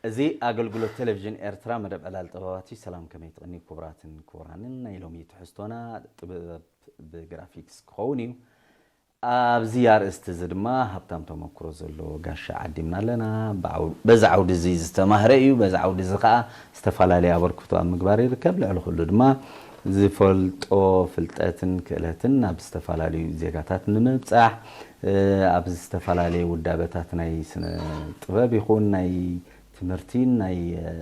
እዚ ኣገልግሎት ቴሌቪዥን ኤርትራ መደብ ዕላል ጥበባት እዩ። ሰላም፣ ከመይ ትቕንዩ ክቡራትን ክቡራንን? ናይ ሎሚ ትሕዝቶና ጥበብ ብግራፊክስ ክኸውን እዩ። ኣብዚ ኣርእስቲ እዚ ድማ ሃብታም ተመክሮ ዘለዎ ጋሻ ዓዲምና ኣለና። ብዓው-፣ በዚ ዓውዲ እዚ ዝተማህረ እዩ። በዚ ዓውዲ እዚ ከዓ ዝተፈላለየ ኣበርክቶ ኣብ ምግባር ይርከብ። ልዕሊ ኩሉ ድማ ዝፈልጦ ፍልጠትን ክእለትን ናብ ዝተፈላለዩ ዜጋታት ንምብጻሕ፣ እ፣ ኣብ ዝተፈላለየ ውዳበታት ናይ ስነ ጥበብ ይኹን ናይ ትምህርቲን ናይ፣ እ፣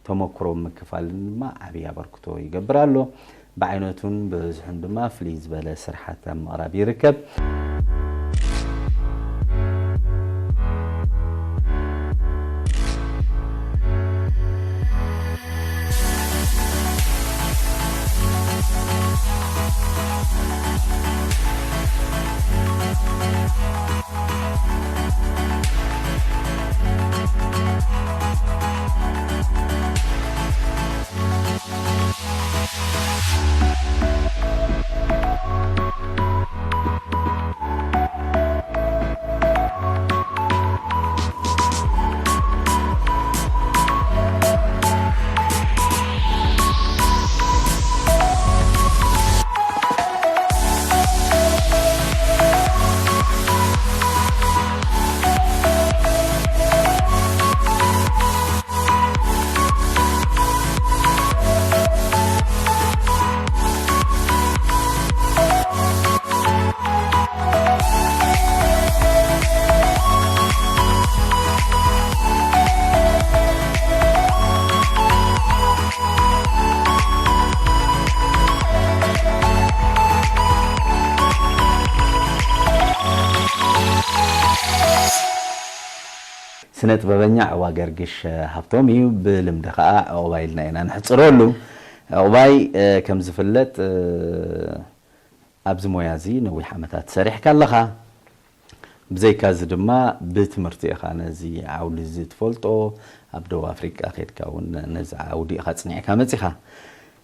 ተመክሮ ምክፋልን ድማ ዓብዪ ኣበርክቶ ይገብር ኣሎ። ብዓይነቱን ብብዝሑን ድማ ፍልይ ዝበለ ስርሓት ኣብ ምቕራብ ይርከብ። ስነ ጥበበኛ ዕዋ ገርግሽ ሃብቶም እዩ። ብልምዲ ከዓ ዕቑባይ ኢልና ኢና ንሕፅረሉ። ዕቑባይ፣ እ፣ ከም ዝፍለጥ፣ እ፣ ኣብዚ ሞያ እዚ ነዊሕ ዓመታት ሰሪሕካ ኣለኻ። ብዘይካ እዚ ድማ ብትምህርቲ ኢኻ ነዚ ዓውዲ እዚ ትፈልጦ። ኣብ ደቡብ ኣፍሪቃ ኬድካ እውን ነዚ ዓውዲ ኢኻ ጽኒዕካ መጺኻ።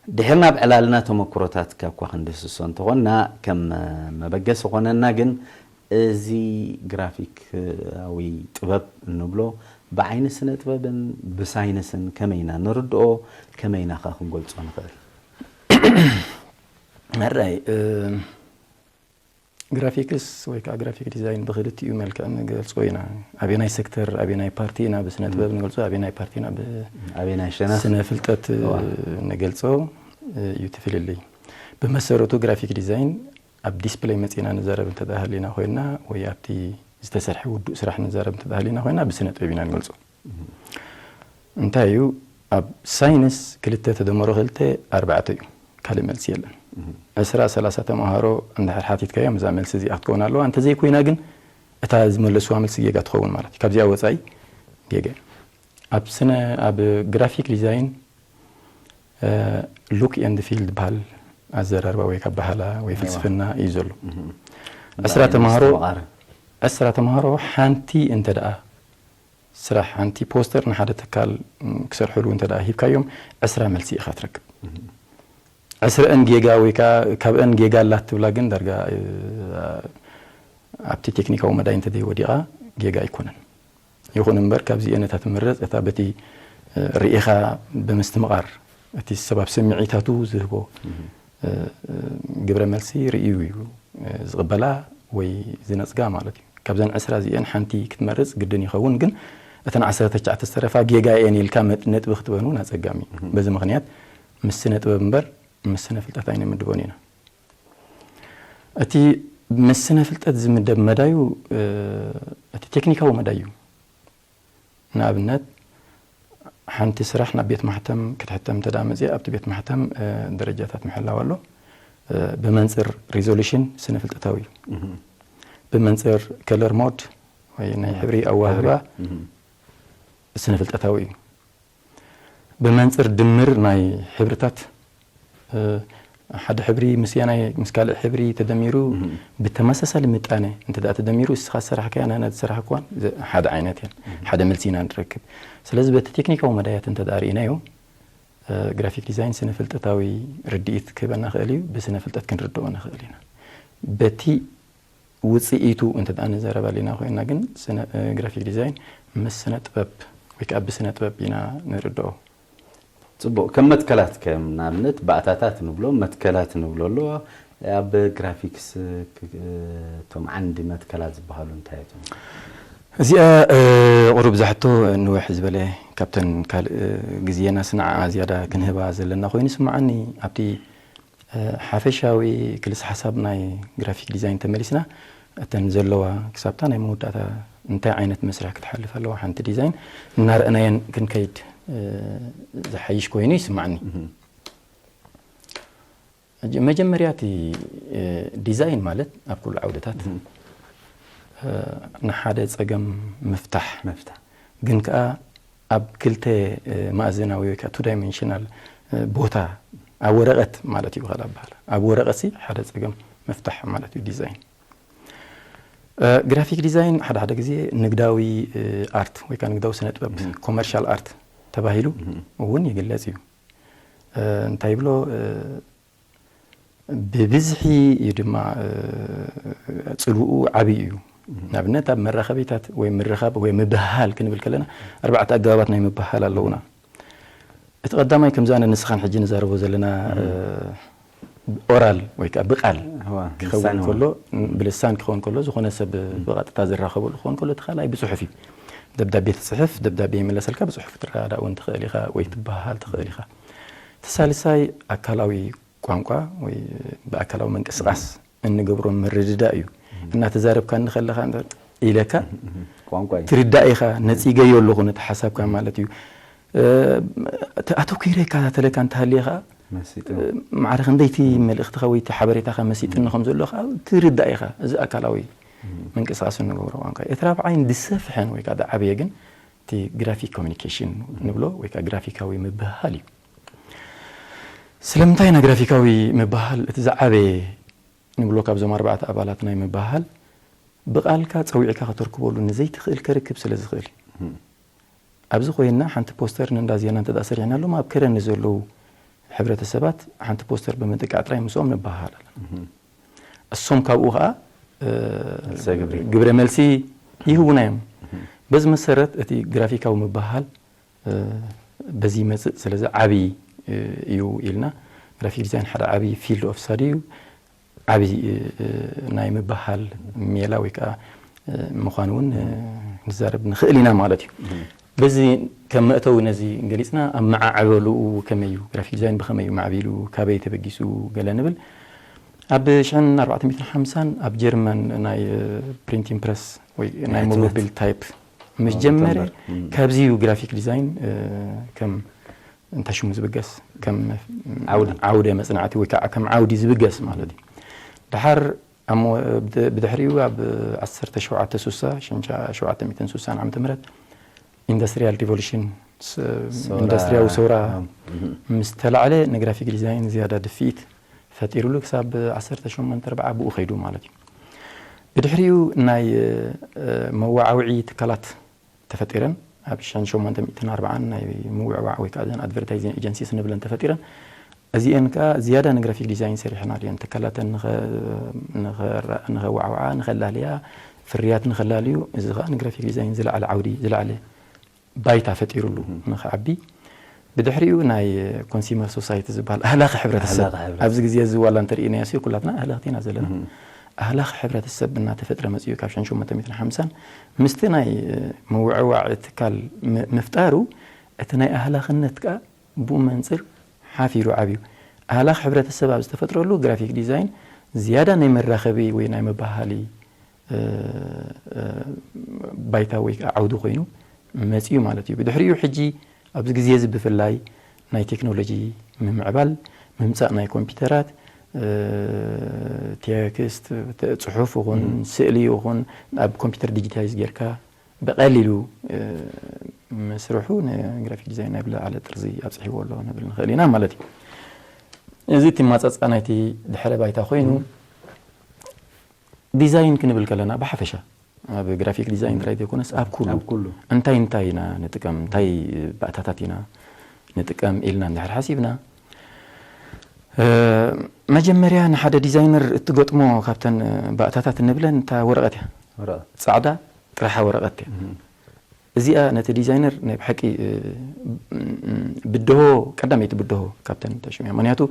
ድሕሪ ናብ ዕላልና ተመክሮታትካ እኳ ክንድህስሶ እንተኾንና፣ ከም መበገሲ ኾነና ግን፣ እዚ ግራፊካዊ ጥበብ እንብሎ ብዓይኒ ስነ ጥበብን ብሳይንስን ከመይ ኢና ንርድኦ? ከመይ ኢና ኸ ክንገልጾ ንኽእል? ሕራይ፣ እ፣ ግራፊክስ ወይ ከዓ ግራፊክ ዲዛይን ብኽልቲኡ መልክዕ ንገልጾ ኢና። ኣበየናይ ሴክተር፣ ኣበየናይ ፓርቲ ኢና ብስነ ጥበብ ንገልጾ፣ ኣበየናይ ፓርቲ ኢና ብ-፣ ኣበየናይ ሸነኽ? ስነ ፍልጠት፣ እ፣ እዋ። ንገልጾ፣ እ፣ እዩ እቲ ፍልልይ። ብመሰረቱ ግራፊክ ዲዛይን ኣብ ዲስፕለይ መጺና ንዛረብ እንተ ደኣ ሃሊና ኮይና፣ ወይ ኣብቲ ዝተሰርሐ ውዱእ ስራሕ ንዛረብ እንተ ደኣ ሃሊና ኮይና፣ ብስነ ጥበብ ኢና ንገልጾ። እንታይ እዩ? ኣብ ሳይንስ ክልተ ተደመሮ ክልተ ኣርባዕተ እዩ። ካልእ መልሲ የለን። ዕስራ ሰላሳ ተምሃሮ እንድሕር ሓቲትካዮም፣ እዛ መልሲ እዚኣ ክትከውን ኣለዋ። እንተዘይኮይና ግን፣ እታ ዝመለስዋ መልሲ ጌጋ ትኸውን ማለት እዩ። ካብዚኣ ወጻኢ ጌጋ እዩ። ኣብ ስነ-፣ ኣብ ግራፊክ ዲዛይን፣ እ፣ ሉክ ኤንድ ፊል ዝበሃል ኣዘራርባ ወይ ካብ ባህላ ወይ ፍልስፍና እዩ ዘሎ። ዕስራ ተምሃሮ፣ ዕስራ ተምሃሮ ሓንቲ እንተ ደኣ ስራሕ፣ ሓንቲ ፖስተር ንሓደ ትካል፣ ም፣ ክሰርሕሉ እንተ ደኣ ሂብካዮም፣ ዕስራ መልሲ ኢኻ ትረክብ። ዕስረአን ጌጋ ወይ ከኣ ካብአን ጌጋ ኣላት ትብላ ግን ዳርጋ፣ እ፣ ኣብቲ ቴክኒካዊ መዳይ እንተ ዘይወዲቓ ጌጋ ኣይኮነን። ይኹን እምበር ካብዚአን እታ ትምረጽ እታ በቲ፣ እ፣ ርኢኻ ብምስትምቓር እቲ ሰብ ኣብ ስምዒታቱ ዝህቦ፣ እ፣ እ፣ ግብረ መልሲ ርእዩ እዩ፣ እ፣ ዝቕበላ ወይ ዝነጽጋ ማለት እዩ። ካብዘን ዕስራ እዚአን ሓንቲ ክትመርጽ ግድን ይኸውን፣ ግን እተን ዓሰርተ ትሽዓተ ዝተረፋ ጌጋ እየን ኢልካ መጥ-፣ ነጥቢ ክትበን እውን ኣጸጋሚ እዩ። በዚ ምኽንያት ምስ ስነ ጥበብ እምበር ምስ ስነ ፍልጠት ኣይንምድቦን ኢና። እቲ ምስ ስነ ፍልጠት ዝምደብ መዳዩ፣ እ፣ እቲ ቴክኒካዊ መዳይ እዩ። ንኣብነት፣ ሓንቲ ስራሕ ናብ ቤት ማሕተም ክትሕተም እንተ ደኣ መጽያ፣ ኣብቲ ቤት ማሕተም፣ እ፣ ደረጃታት ምሕላው ኣሎ። እ፣ ብመንጽር ሪዞሉሽን ስነ ፍልጠታዊ እዩ። ብመንጽር ከለር ሞድ ወይ ናይ ሕብሪ ኣዋህባ ስነ ፍልጠታዊ እዩ። ብመንጽር ድምር ናይ ሕብርታት፣ እ፣ ሓደ ሕብሪ ምስ ያናይ፣ ምስ ካልእ ሕብሪ ተደሚሩ ብተመሳሳሊ ምጣነ እንተ ደኣ ተደሚሩ፣ እስኻ ዝሰራሕካያ ናና ዝሰራሕክዋን ዘ-፣ ሓደ ዓይነት እየን። ሓደ መልሲ ኢና ንረክብ። ስለዚ በቲ ቴክኒካዊ መዳያት እንተ ደኣ ርኢናዮ፣ እ፣ ግራፊክ ዲዛይን ስነ ፍልጠታዊ ርድኢት ክህበና ክእል እዩ፣ ብስነ ፍልጠት ክንርድኦ ንኽእል ኢና። በቲ ውጽኢቱ እንተ ደኣ ንዛረብ ኣሊና ኮይና ግን ስነ-፣ እ፣ ግራፊክ ዲዛይን ምስ ስነ ጥበብ ወይ ከዓ ብስነ ጥበብ ኢና ንርድኦ። ጽቡቕ። ከም መትከላት፣ ከም ንኣብነት ባእታታት ንብሎ፣ መትከላት ንብሎ ኣሎ። ኣብ ግራፊክስ ክ- እቶም ዓንዲ መትከላት ዝበሃሉ እንታይ እዮም? እዚኣ እ፣ ቁሩብ ዛሕቶ ንውሕ ዝበለ ካብተን ካልእ ግዜና ስንዓ ዝያዳ ክንህባ ዘለና ኮይኑ ስምዓኒ። ኣብቲ እ፣ ሓፈሻዊ ክልስ ሓሳብ ናይ ግራፊክ ዲዛይን ተመሊስና፣ እተን ዘለዋ ክሳብታ ናይ መወዳእታ እንታይ ዓይነት መስርሕ ክትሓልፍ ኣለዋ ሓንቲ ዲዛይን እናረእናየን ክንከይድ እ፣ ዝሓይሽ ኮይኑ ይስማዕኒ። መጀመርያ እቲ እ፣ ዲዛይን ማለት ኣብ ኩሉ ዓውድታት እ፣ ንሓደ ጸገም ምፍታሕ መፍታ ግን ከኣ ኣብ ክልተ እ፣ ማእዘናዊ ወይ ከዓ ቱ ዳይሜንሽናል እ፣ ቦታ ኣብ ወረቐት ማለት እዩ። ብኻልእ ኣበሃህላ ኣብ ወረቐት ሲ ሓደ ጸገም ምፍታሕ ማለት እዩ ዲዛይን። እ፣ ግራፊክ ዲዛይን ሓደ ሓደ ግዜ ንግዳዊ እ፣ ኣርት ወይ ከዓ ንግዳዊ ስነ ጥበብ ኮመርሻል ኣርት ተባሂሉ እውን ይግለጽ እዩ። እ፣ እንታይ ይብሎ እ፣ ብብዝሒ እዩ ድማ እ፣ ጽልውኡ ዓብዪ እዩ። ንኣብነት ኣብ መራኸቢታት ወይ ምርኻብ ወይ ምብህሃል ክንብል ከለና ኣርባዕተ ኣገባባት ናይ ምብህሃል ኣለውና። እቲ ቀዳማይ ከምዚ ኣነ ንስኻን ሕጂ ንዛረቦ ዘለና ኦራል ወይ ከዓ ብቃል እዋ፣ ክኸውን ልሳን ከሎ ብልሳን ክኸውን ከሎ ዝኾነ ሰብ ብቐጥታ ዝራኸበሉ ክኸውን ከሎ እቲ ካልኣይ ብፅሑፍ እዩ። ደብዳቤ ትፅሕፍ፣ ደብዳቤ ይምለሰልካ፣ ብፅሑፍ ትረዳዳእ እውን ትኽእል ኢኻ ወይ ትበሃል ትኽእል ኢኻ። እቲ ሳልሳይ ኣካላዊ ቋንቋ ወይ ብኣካላዊ ምንቅስቃስ እንገብሮ ምርድዳእ እዩ። እናተዛረብካ እንከለኻ እንተ ኢለካ ቋንቋ እዩ። ትርዳእ ኢኻ፣ ነፂገዮ ኣለኹ ነቲ ሓሳብካ ማለት እዩ። እ፣ ኣተኲረ ይከታተለካ እንተሃልየ ከዓ መሲጡ ማዕረ ክንደይቲ መልእኽትኻ ወይ እቲ ሓበሬታኻ መሲጥኒ ከም ዘሎ ከዓ ትርዳእ ኢኻ። እዚ ኣካላዊ ምንቅስቃስ እንገብሮ ቋንቋ እዩ። እቲ ራብዓይን ዝሰፍሐን ወይ ከዓ ዝዓበየ ግን እቲ ግራፊክ ኮሚኒኬሽን ንብሎ ወይ ከዓ ግራፊካዊ ምብህሃል እዩ። ስለምንታይ ኢና ግራፊካዊ ምብህሃል እቲ ዝዓበየ ንብሎ ካብዞም ኣርባዕተ ኣባላት ናይ ምብህሃል ብቓልካ ጸዊዕካ ከተርክበሉ ንዘይትኽእል ከርክብ ስለ ዝኽእል እዩ። ኣብዚ ኮይንና ሓንቲ ፖስተር ንእንዳ ዜና እንተ ደኣ ሰሪሕናሎም ኣብ ከረን ንዘለዉ ሕብረተሰባት ሓንቲ ፖስተር ብምጥቃዕ ጥራይ ምስኦም ንበሃሃል ኣለና። እሶም ካብኡ ኸዓ እ፣ መልሰ ግብሪ። ግብረ መልሲ ይህቡና እዮም። በዚ መሰረት እቲ ግራፊካዊ ምበሃል እ፣ በዚ ይመጽእ ስለዚ ዓቢ እ፣ እዩ ኢልና ግራፊክ ዲዛይን ሓደ ዓቢ ፊልድ ኦፍ ስታዲ እዩ። ዓቢ እ፣ እ፣ ናይ ምበሃል ሜላ ወይ ከዓ እ፣ ምዃኑ እውን እ፣ ክንዛረብ ንኽእል ኢና ማለት እዩ። በዚ ከም መእተዊ ነዚ ገሊጽና ኣብ መዓዕበልኡ ከመይ እዩ ግራፊክ ዲዛይን ብኸመይ እዩ ማዕቢሉ ካበይ ተበጊሱ ገለ ንብል። ኣብ ሽሕን ኣርባዕተ ሚእትን ሓምሳን ኣብ ጀርመን ናይ ፕሪንቲንግ ፕረስ ወይ ናይ ናይ ህትመት። ሞኖቢል ታይፕ ምስ ጀመረ ተንበር። እም። ካብዚ እዩ ግራፊክ ዲዛይን እ፣ ከም እንታይ ሽሙ ዝብገስ ከም ዓውዲ። ዓውደ መጽናዕቲ ወይ ከዓ ከም ዓውዲ ዝብገስ ማለት እዩ። ድሓር ኣብ ሞ- ብድ- ብድሕሪኡ ኣብ ዓሰርተ ሸውዓተ ስሳ ሽንሻ ሸውዓተ ሚእትን ስሳን ዓመተ ምህረት ኢንዱስትሪያል ሪቮሉሽን ስ- ሰውራ። ኢንዱስትሪያዊ ሰውራ እም። ምስ ተላዕለ ንግራፊክ ዲዛይን ዝያዳ ድፍኢት ፈጢሩሉ ክሳብ ዓሰርተ ሸሞንተ ኣርብዓ ብኡ ከይዱ ማለት እዩ። ብድሕሪኡ ናይ እ፣ መወዓውዒ ትካላት ተፈጢረን ኣብ ሽሕን ሸሞንተ ሚእትን ኣርባዓን ናይ ምውዕዋዕ ወይ ከዓ ዘን ኣድቨርታይዚንግ ኤጀንሲስ ንብለን ተፈጢረን። እዚአን ከዓ ዝያዳ ንግራፊክ ዲዛይን ሰሪሐናሉ እየን። ትካላተን ንኸ- ንኸራ- ንኸዋዕውዓ ንኸላልያ ፍርያት ንኸላልዩ እዚ ከዓ ንግራፊክ ዲዛይን ዝለዓለ ዓውዲ ዝለዓለ ባይታ ፈጢሩሉ ንኽዓቢ። ብድሕሪኡ ናይ ኮንሱመር ሶሳይቲ ዝበሃል ኣህላኺ ሕብረተሰብ ኣህላኺ ሕብረተሰብ። ኣብዚ ግዜ እዚ ዋላ እንተርእናዮ ሲ ኩላትና ኣህለኽቲ ኢና ዘለና። ኣህላኺ ሕብረተሰብ እናተፈጥረ መፅኡ ካብ ሽሕን ሸሞንተ ሚእትን ሓምሳን ምስቲ ናይ ምውዕዋዕ ትካል ም- ምፍጣሩ እቲ ናይ ኣህላኽነት ከዓ ብኡ መንፅር ሓፍ ኢሉ ዓብዩ። ኣህላኽ ሕብረተሰብ ኣብ ዝተፈጥረሉ ግራፊክ ዲዛይን ዝያዳ ናይ መራኸቢ ወይ ናይ መባሃሊ እ፣ እ፣ ባይታ ወይ ከዓ ዓውዲ ኮይኑ መፅዩ ማለት እዩ። ብድሕሪኡ ሕጂ ኣብዚ ግዜ እዚ ብፍላይ ናይ ቴክኖሎጂ ምምዕባል ምምፃእ ናይ ኮምፒውተራት እ፣ ቴክስት ተ- ፅሑፍ ይኹን ስእሊ ይኹን ኣብ ኮምፒውተር ዲጂታይዝ ጌርካ ብቐሊሉ እ፣ ምስርሑ ንግራፊክ ዲዛይን ናብ ዝለዓለ ጥርዚ ኣብፅሕዎ ኣሎ ንብል ንኽእል ኢና ማለት እዩ። እዚ እቲ ማፀፃ ናይቲ ድሕረ ባይታ ኮይኑ ዲዛይን ክንብል ከለና ብሓፈሻ ኣብ ግራፊክ ዲዛይን ጥራይ ዘይኮነስ ኣብ ኩሉ ኣብ ኩሉ። እንታይ እንታይ ኢና ንጥቀም እንታይ ባእታታት ኢና ንጥቀም ኢልና እንድሕር ሓሲብና እ፣ መጀመርያ ንሓደ ዲዛይነር እትገጥሞ ካብተን ባእታታት እንብለን እታ ወረቐት እያ። ወረቐት። ፃዕዳ ጥራሓ ወረቐት እያ። እዚኣ ነቲ ዲዛይነር ናይ ብሓቂ ብድሆ ቀዳመይቲ ብድሆ ካብተን ተሽሚያ። ምክንያቱ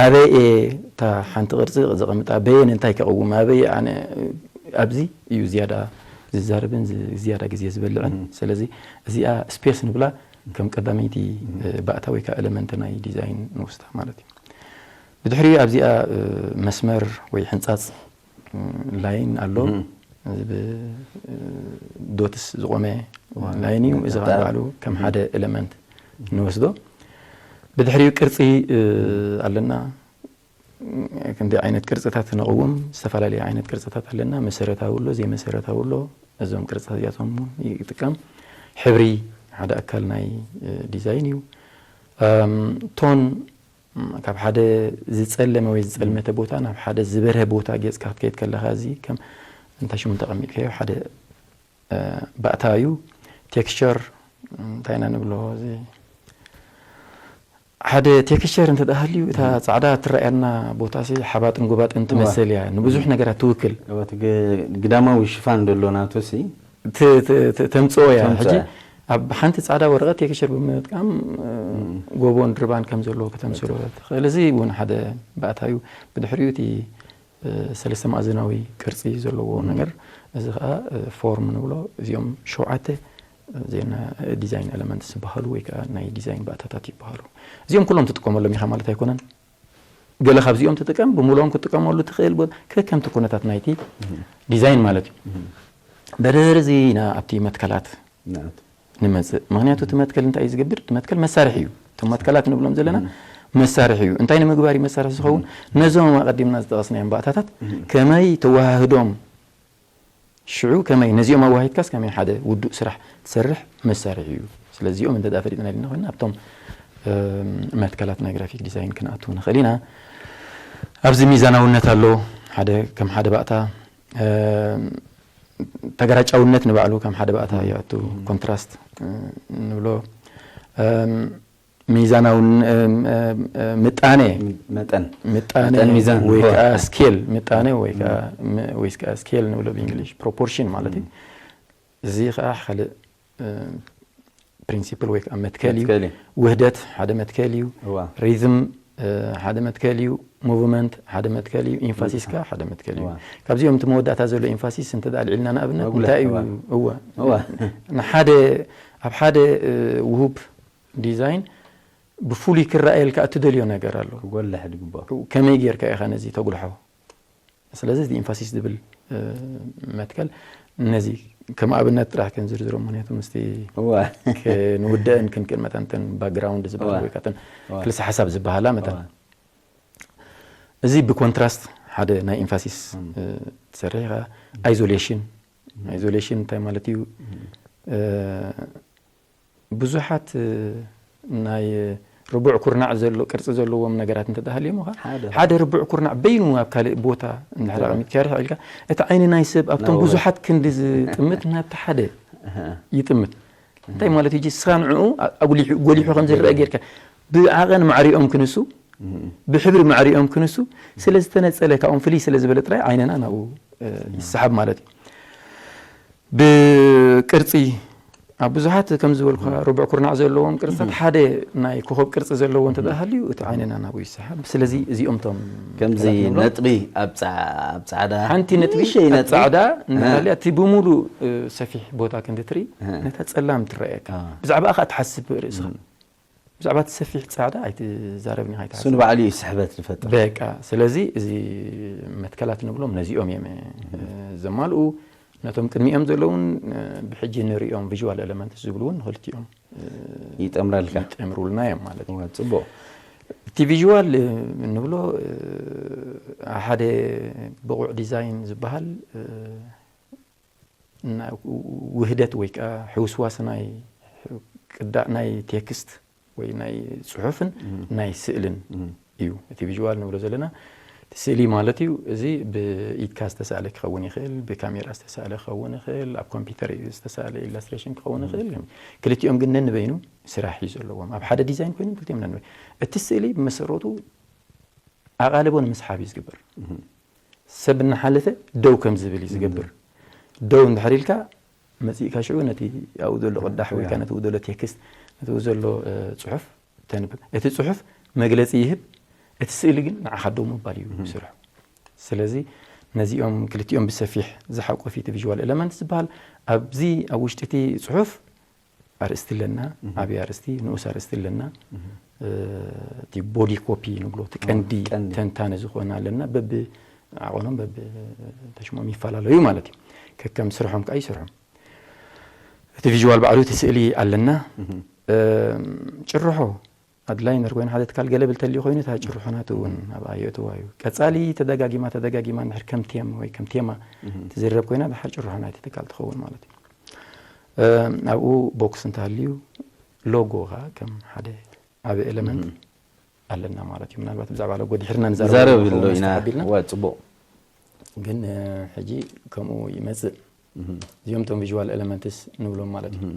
ኣበይ እየ እታ ሓንቲ ቅርፂ ዘቐምጣ፣ በየን እንታይ ከቕውም፣ ኣበይ ኣነ ኣብዚ እዩ ዝያዳ ዝዛረብን ዝያዳ ግዜ ዝበልዕን። ስለዚ እዚኣ ስፔስ ንብላ ከም ቀዳመይቲ ባእታ ወይ ከዓ ኤለመንት ናይ ዲዛይን ንወስዳ ማለት እዩ። ብድሕሪኡ ኣብዚኣ መስመር ወይ ሕንፃፅ ላይን ኣሎ። እዚ ብዶትስ ዝቆመ ላይን እዩ። እዚ ከዓ ባዕሉ ከም ሓደ ኤለመንት ንወስዶ። ብድሕሪኡ ቅርፂ ኣለና። ክንዲ ዓይነት ቅርፅታት ነቕውም፣ ዝተፈላለዩ ዓይነት ቅርፅታት ኣለና። መሰረታዊ ኣሎ፣ ዘይመሰረታዊ ኣሎ። እዞም ቅርፅታት እዚኣቶም እውን ይጥቀም። ሕብሪ ሓደ ኣካል ናይ ዲዛይን እዩ። ቶን ካብ ሓደ ዝፀለመ ወይ ዝፀልመተ ቦታ ናብ ሓደ ዝበርሀ ቦታ ገፅካ ክትከይድ ከለኻ፣ እዚ ከም እንታይ ሽሙ ተቐሚጥካዮ ሓደ ባእታ እዩ። ቴክስቸር እንታይ ኢና ንብሎ? እዚ ሓደ ቴክስቸር እንተደኣ ሃልዩ፣ እታ ጻዕዳ እትረኣየና ቦታ ሲ ሓባጥን ጎባጥን ትመስል እያ። ንብዙሕ ነገራት ትውክል። እወ፣ እቲ ግ-፣ ግዳማዊ ሽፋን ዘሎ ናቱ ሲ ት-፣ ት-፣ ት-፣ ተምጽኦ እያ። ተምጽኦ ሕጂ እያ። ኣብ ሓንቲ ጻዕዳ ወረቐት ቴክስቸር ብምጥቃም፣ እ፣ ጎቦን ድርባን ከም ዘለዎ ከተምስሎ ትኽእል። እዚ እውን ሓደ ባእታ እዩ። ብድሕሪኡ እቲ፣ እ፣ ሰለስተ ማእዘናዊ ቅርጺ ዘለዎ ነገር፣ እዚ ኸኣ፣ እ፣ ፎርም ንብሎ። እዚኦም ሸውዓተ፣ እ፣ ዜና፣ እ፣ ዲዛይን ኤለመንትስ ዝበሃሉ ወይ ከኣ ናይ ዲዛይን ባእታታት ይበሃሉ። እዚኦም ኩሎም ትጥቀመሎም ኢኻ ማለት ኣይኮነን። ገለ ካብዚኦም ትጥቀም፣ ብምሉኦም ክትጥቀመሉ ትኽእል፣ ቦ-፣ ከከምቲ ኩነታት ናይቲ ዲዛይን ማለት እዩ። ብድሕሪ እዚ ኢና ኣብቲ መትከላት ንመጽእ። ምኽንያቱ እቲ መትከል እንታይ እዩ ዝገብር? እቲ መትከል መሳርሒ እዩ። እቶም መትከላት ንብሎም ዘለና መሳርሒ እዩ። እንታይ ንምግባር እዩ መሳርሒ ዝኸውን? ነዞም ኣቐዲምና ዝጠቐስናዮም ባእታታት ከመይ ተወሃህዶም፣ ሽዑ ከመይ ነዚኦም ኣወሃሂድካስ ከመይ ሓደ ውዱእ ስራሕ ትሰርሕ መሳርሒ እዩ። ስለዚኦም እንተ ደኣ ፈሊጥና ኢልና ኮይና ኣብቶም፣ እም፣ መትከላት ናይ ግራፊክ ዲዛይን ክንኣቱ ንኽእል ኢና። ኣብዚ ሚዛናውነት ኣሎ። ሓደ ከም ሓደ ባእታ፣ እም፣ ተገራጫውነት ንባዕሉ ከም ሓደ ባእታ ይኣቱ። ኮንትራስት፣ እም፣ ንብሎ። እም፣ ሚዛናውን፣ እም፣ እም፣ እም፣ ምጣኔ፣ መጠን። ምጣኔ መጠን ሚዛን። ወይ ሆ። ከኣ ስኬል፣ ምጣኔ ወይ ከኣ ም-፣ ወይ ከኣ ስኬል ንብሎ ብእንግሊሽ፣ ፕሮፖርሽን ማለት እዩ። እዚ ከኣ ካልእ፣ እ፣ ፕሪንሲፕል ወይ ከኣ መትከል እዩ። መትከል እዩ። ውህደት ሓደ መትከል እዩ። እዋ። ሪዝም፣ እ፣ ሓደ መትከል እዩ። ሙቭመንት ሓደ መትከል እዩ። ኢንፋሲስ ከኣ ሓደ መትከል እዩ። እዋ። ካብዚኦም እቲ መወዳእታ ዘሎ ኢንፋሲስ እንተ ደኣ ኣልዒልና ንኣብነት መጉልሕ፣ እንታይ እዩ? እዋ። እዋ። እዋ። ንሓደ፣ ኣብ ሓደ፣ እ፣ ውሁብ ዲዛይን ብፍሉይ ክረኣየልካ እትደልዮ ነገር ኣሎ። ክጎልሕ ዝግብኦ። ከመይ ጌርካ ኢኻ ነዚ ተጉልሖ? ስለዚ እዚ ኢንፋሲስ ዝብል፣ እ፣ መትከል ነዚ ከም ኣብነት ጥራሕ ክንዝርዝሮ፣ ምኽንያቱ ምስቲ እዋ። ክንውደእን ክንክእል መጠን እተን ባክግራውንድ ዝበሃል እዋ። ወይ ከዓ እተን እዋ። ክልሰ ሓሳብ ዝበሃላ መጠን። እዋ። እዚ ብኮንትራስት ሓደ ናይ ኢንፋሲስ፣ እም። እ፣ ትሰርሕ ኢኻ። ኣይዞሌሽን። እም። ኣይዞሌሽን እንታይ ማለት እዩ? እም። እ፣ ብዙሓት፣ እ፣ ናይ ርቡዕ ኩርናዕ ዘሎ ቅርጺ ዘለዎም ነገራት እንተ ደኣ ሃልዮም ኸኣ፣ ሓደ ሓደ ርቡዕ ኩርናዕ በይኑ ኣብ ካልእ ቦታ እንድሕር ነዓም። ኣቐሚጥካ ርሕ ኢልካ፣ እቲ ዓይኒ ናይ ሰብ ኣብቶም ናብኡ። ብዙሓት ክንዲ ዝጥምት ናብቲ ሓደ ኣሃ። ይጥምት። እንታይ ማለት እዩ? ንስኻ ንዕኡ ኣ-፣ ኣጉሊሑ፣ ጎሊሑ ከም ዝረአ ጌርካ፣ ብዓቐን ማዕሪኦም ክንሱ፣ እህ። ብሕብሪ ማዕሪኦም ክንሱ፣ ስለ ዝተነጸለ፣ ካብኦም ፍልይ ስለ ዝበለ ጥራይ ዓይንና ናብኡ፣ እ፣ ይሰሓብ ማለት እዩ። ብቅርጺ፣ ኣብ ብዙሓት ከም ዝበልኩኻ፣ ርቡዕ ኩርናዕ ዘለዎም ቅርጽታት፣ እህ። ሓደ ናይ ኮኸብ ቅርጺ ዘለዎ እንተ ደኣ ሃልዩ፣ እቲ ዓይንና ናብኡ ይሰሓብ። ስለዚ እዚኦም እቶም ከምዚ መትከላት ንብሎም። ነጥቢ ኣብ ጻ-፣ ኣብ ጻዕዳ፣ ሓንቲ ነጥቢ ንእሽተይ ኣብ ነጥቢ። ጻዕዳ እህ። እንሃልያ፣ እቲ ብምሉእ፣ እ፣ ሰፊሕ ቦታ ክንዲ ትርኢ፣ እህ። ነታ ጸላም ትረኣየካ። ኣዎ። ብዛዕባኣ ኸኣ ትሓስብ ርእስኻ። እም። ብዛዕባ እቲ ሰፊሕ ጻዕዳ ኣይትዛረብን ኢኻ፣ እሱ ኣይትሓስብ። ንባዕሉ እዩ ስሕበት ዝፈጥር። በቃ፣ ስለዚ እዚ መትከላት ንብሎም ነዚኦም እዮም፣ እም። እ፣ ዘማልኡ። ነቶም ቅድሚኦም ዘለውን፣ እ፣ ብሕጂ ንርእዮም ቪዥዋል ኤለመንትስ ዝብሉ እውን ንኽልቲኦም፣ እ፣ ይጠምረልካ። ይጠምሩልና እዮም ማለት እዩ። እወ፣ ጽቡቕ። እቲ ቪዥዋል፣ እ፣ እንብሎ፣ እ፣ ሓደ ብቑዕ ዲዛይን ዝበሃል፣ እ፣ እና-፣ ውህደት ወይ ከኣ ሕውስዋስ ናይ ቅዳእ ናይ ቴክስት ወይ ናይ ጽሑፍን እም። ናይ ስእልን እም። እዩ። እቲ ቪዥዋል ንብሎ ዘለና እቲ ስእሊ ማለት እዩ። እዚ ብኢድካ ዝተሳእለ ክኸውን ይኽእል፣ ብካሜራ ዝተሳእለ ክኸውን ይኽእል፣ ኣብ ኮምፒውተር ዝተሳእለ ኢላስትሬሽን ክኸውን እም። ይኽእል። ክልቲኦም ግን ነንበይኑ ስራሕ እዩ ዘለዎም። ኣብ ሓደ ዲዛይን ኮይኖም ክልቲኦም ነንበይ-፣ እቲ ስእሊ ብመሰረቱ ኣቓልቦ ንምስሓብ እዩ ዝግበር። እም። ሰብ እናሓለፈ ደው ከም ዝብል እዩ ዝገብር። እም። ደው እንድሕር ኢልካ መጺእካ ሽዑ ነቲ ኣብኡ ዘሎ ቅዳሕ ወይ ከኣ ነቲ ኣብኡ ዘሎ ቴክስት፣ ነቲ ኣብኡ ዘሎ ጽሑፍ ተንብብ። እቲ ጽሑፍ መግለጺ ይህብ፣ እቲ ስእሊ ግን ንዓኻ ደው ምባል እዩ ስርሑ። ስለዚ ነዚኦም ክልቲኦም ብሰፊሕ ዝሓቆፍ እዩ እቲ ቪዥዋል ኤለመንት ዝበሃል። ኣብዚ ኣብ ውሽጢ እቲ ጽሑፍ ኣርእስቲ ኣለና፣ ዓብዪ ኣርእስቲ፣ ንኡስ ኣርእስቲ ኣለና። እቲ ቦዲ ኮፒ ንብሎ እቲ ቀንዲ ተንታኒ ዝኾነ ኣለና። በቢ ዓቐኖም በቢ ተሽሞም ይፈላለዩ ማለት እዩ። ከከም ስርሖም ከኣ ይስርሑ። እቲ ቪዥዋል ባዕሉ እቲ ስእሊ ኣለና። ጭርሖ ኣድላይ እንድሕር ኮይኑ ሓደ ትካል ገለ ብል ተልዩ ኮይኑ እታ ጭርሖ ናቱ እውን ኣብኣ የእትዋ እዩ። ቀጻሊ ተደጋጊማ ተደጋጊማ እንድሕር ከም ቴም ወይ ከም ቴማ ትዝረብ ኮይና ድሓር ጭርሖ ናይቲ ትካል ትኸውን ማለት እዩ። ኣብኡ ቦክስ እንተሃልዩ ሎጎ ኸኣ ከም ሓደ ዓቢ ኤለመንት ኣለና ማለት እዩ። ምናልባት ብዛዕባ ሎጎ ድሕርና ንዛረብ ንዛረብ ኣሎ ኣለና ኢና። ወ ጽቡቕ ግን ሕጂ ከምኡ ይመጽእ። እዚኦም እቶም ቪዥዋል ኤለመንትስ ንብሎም ማለት እዩ።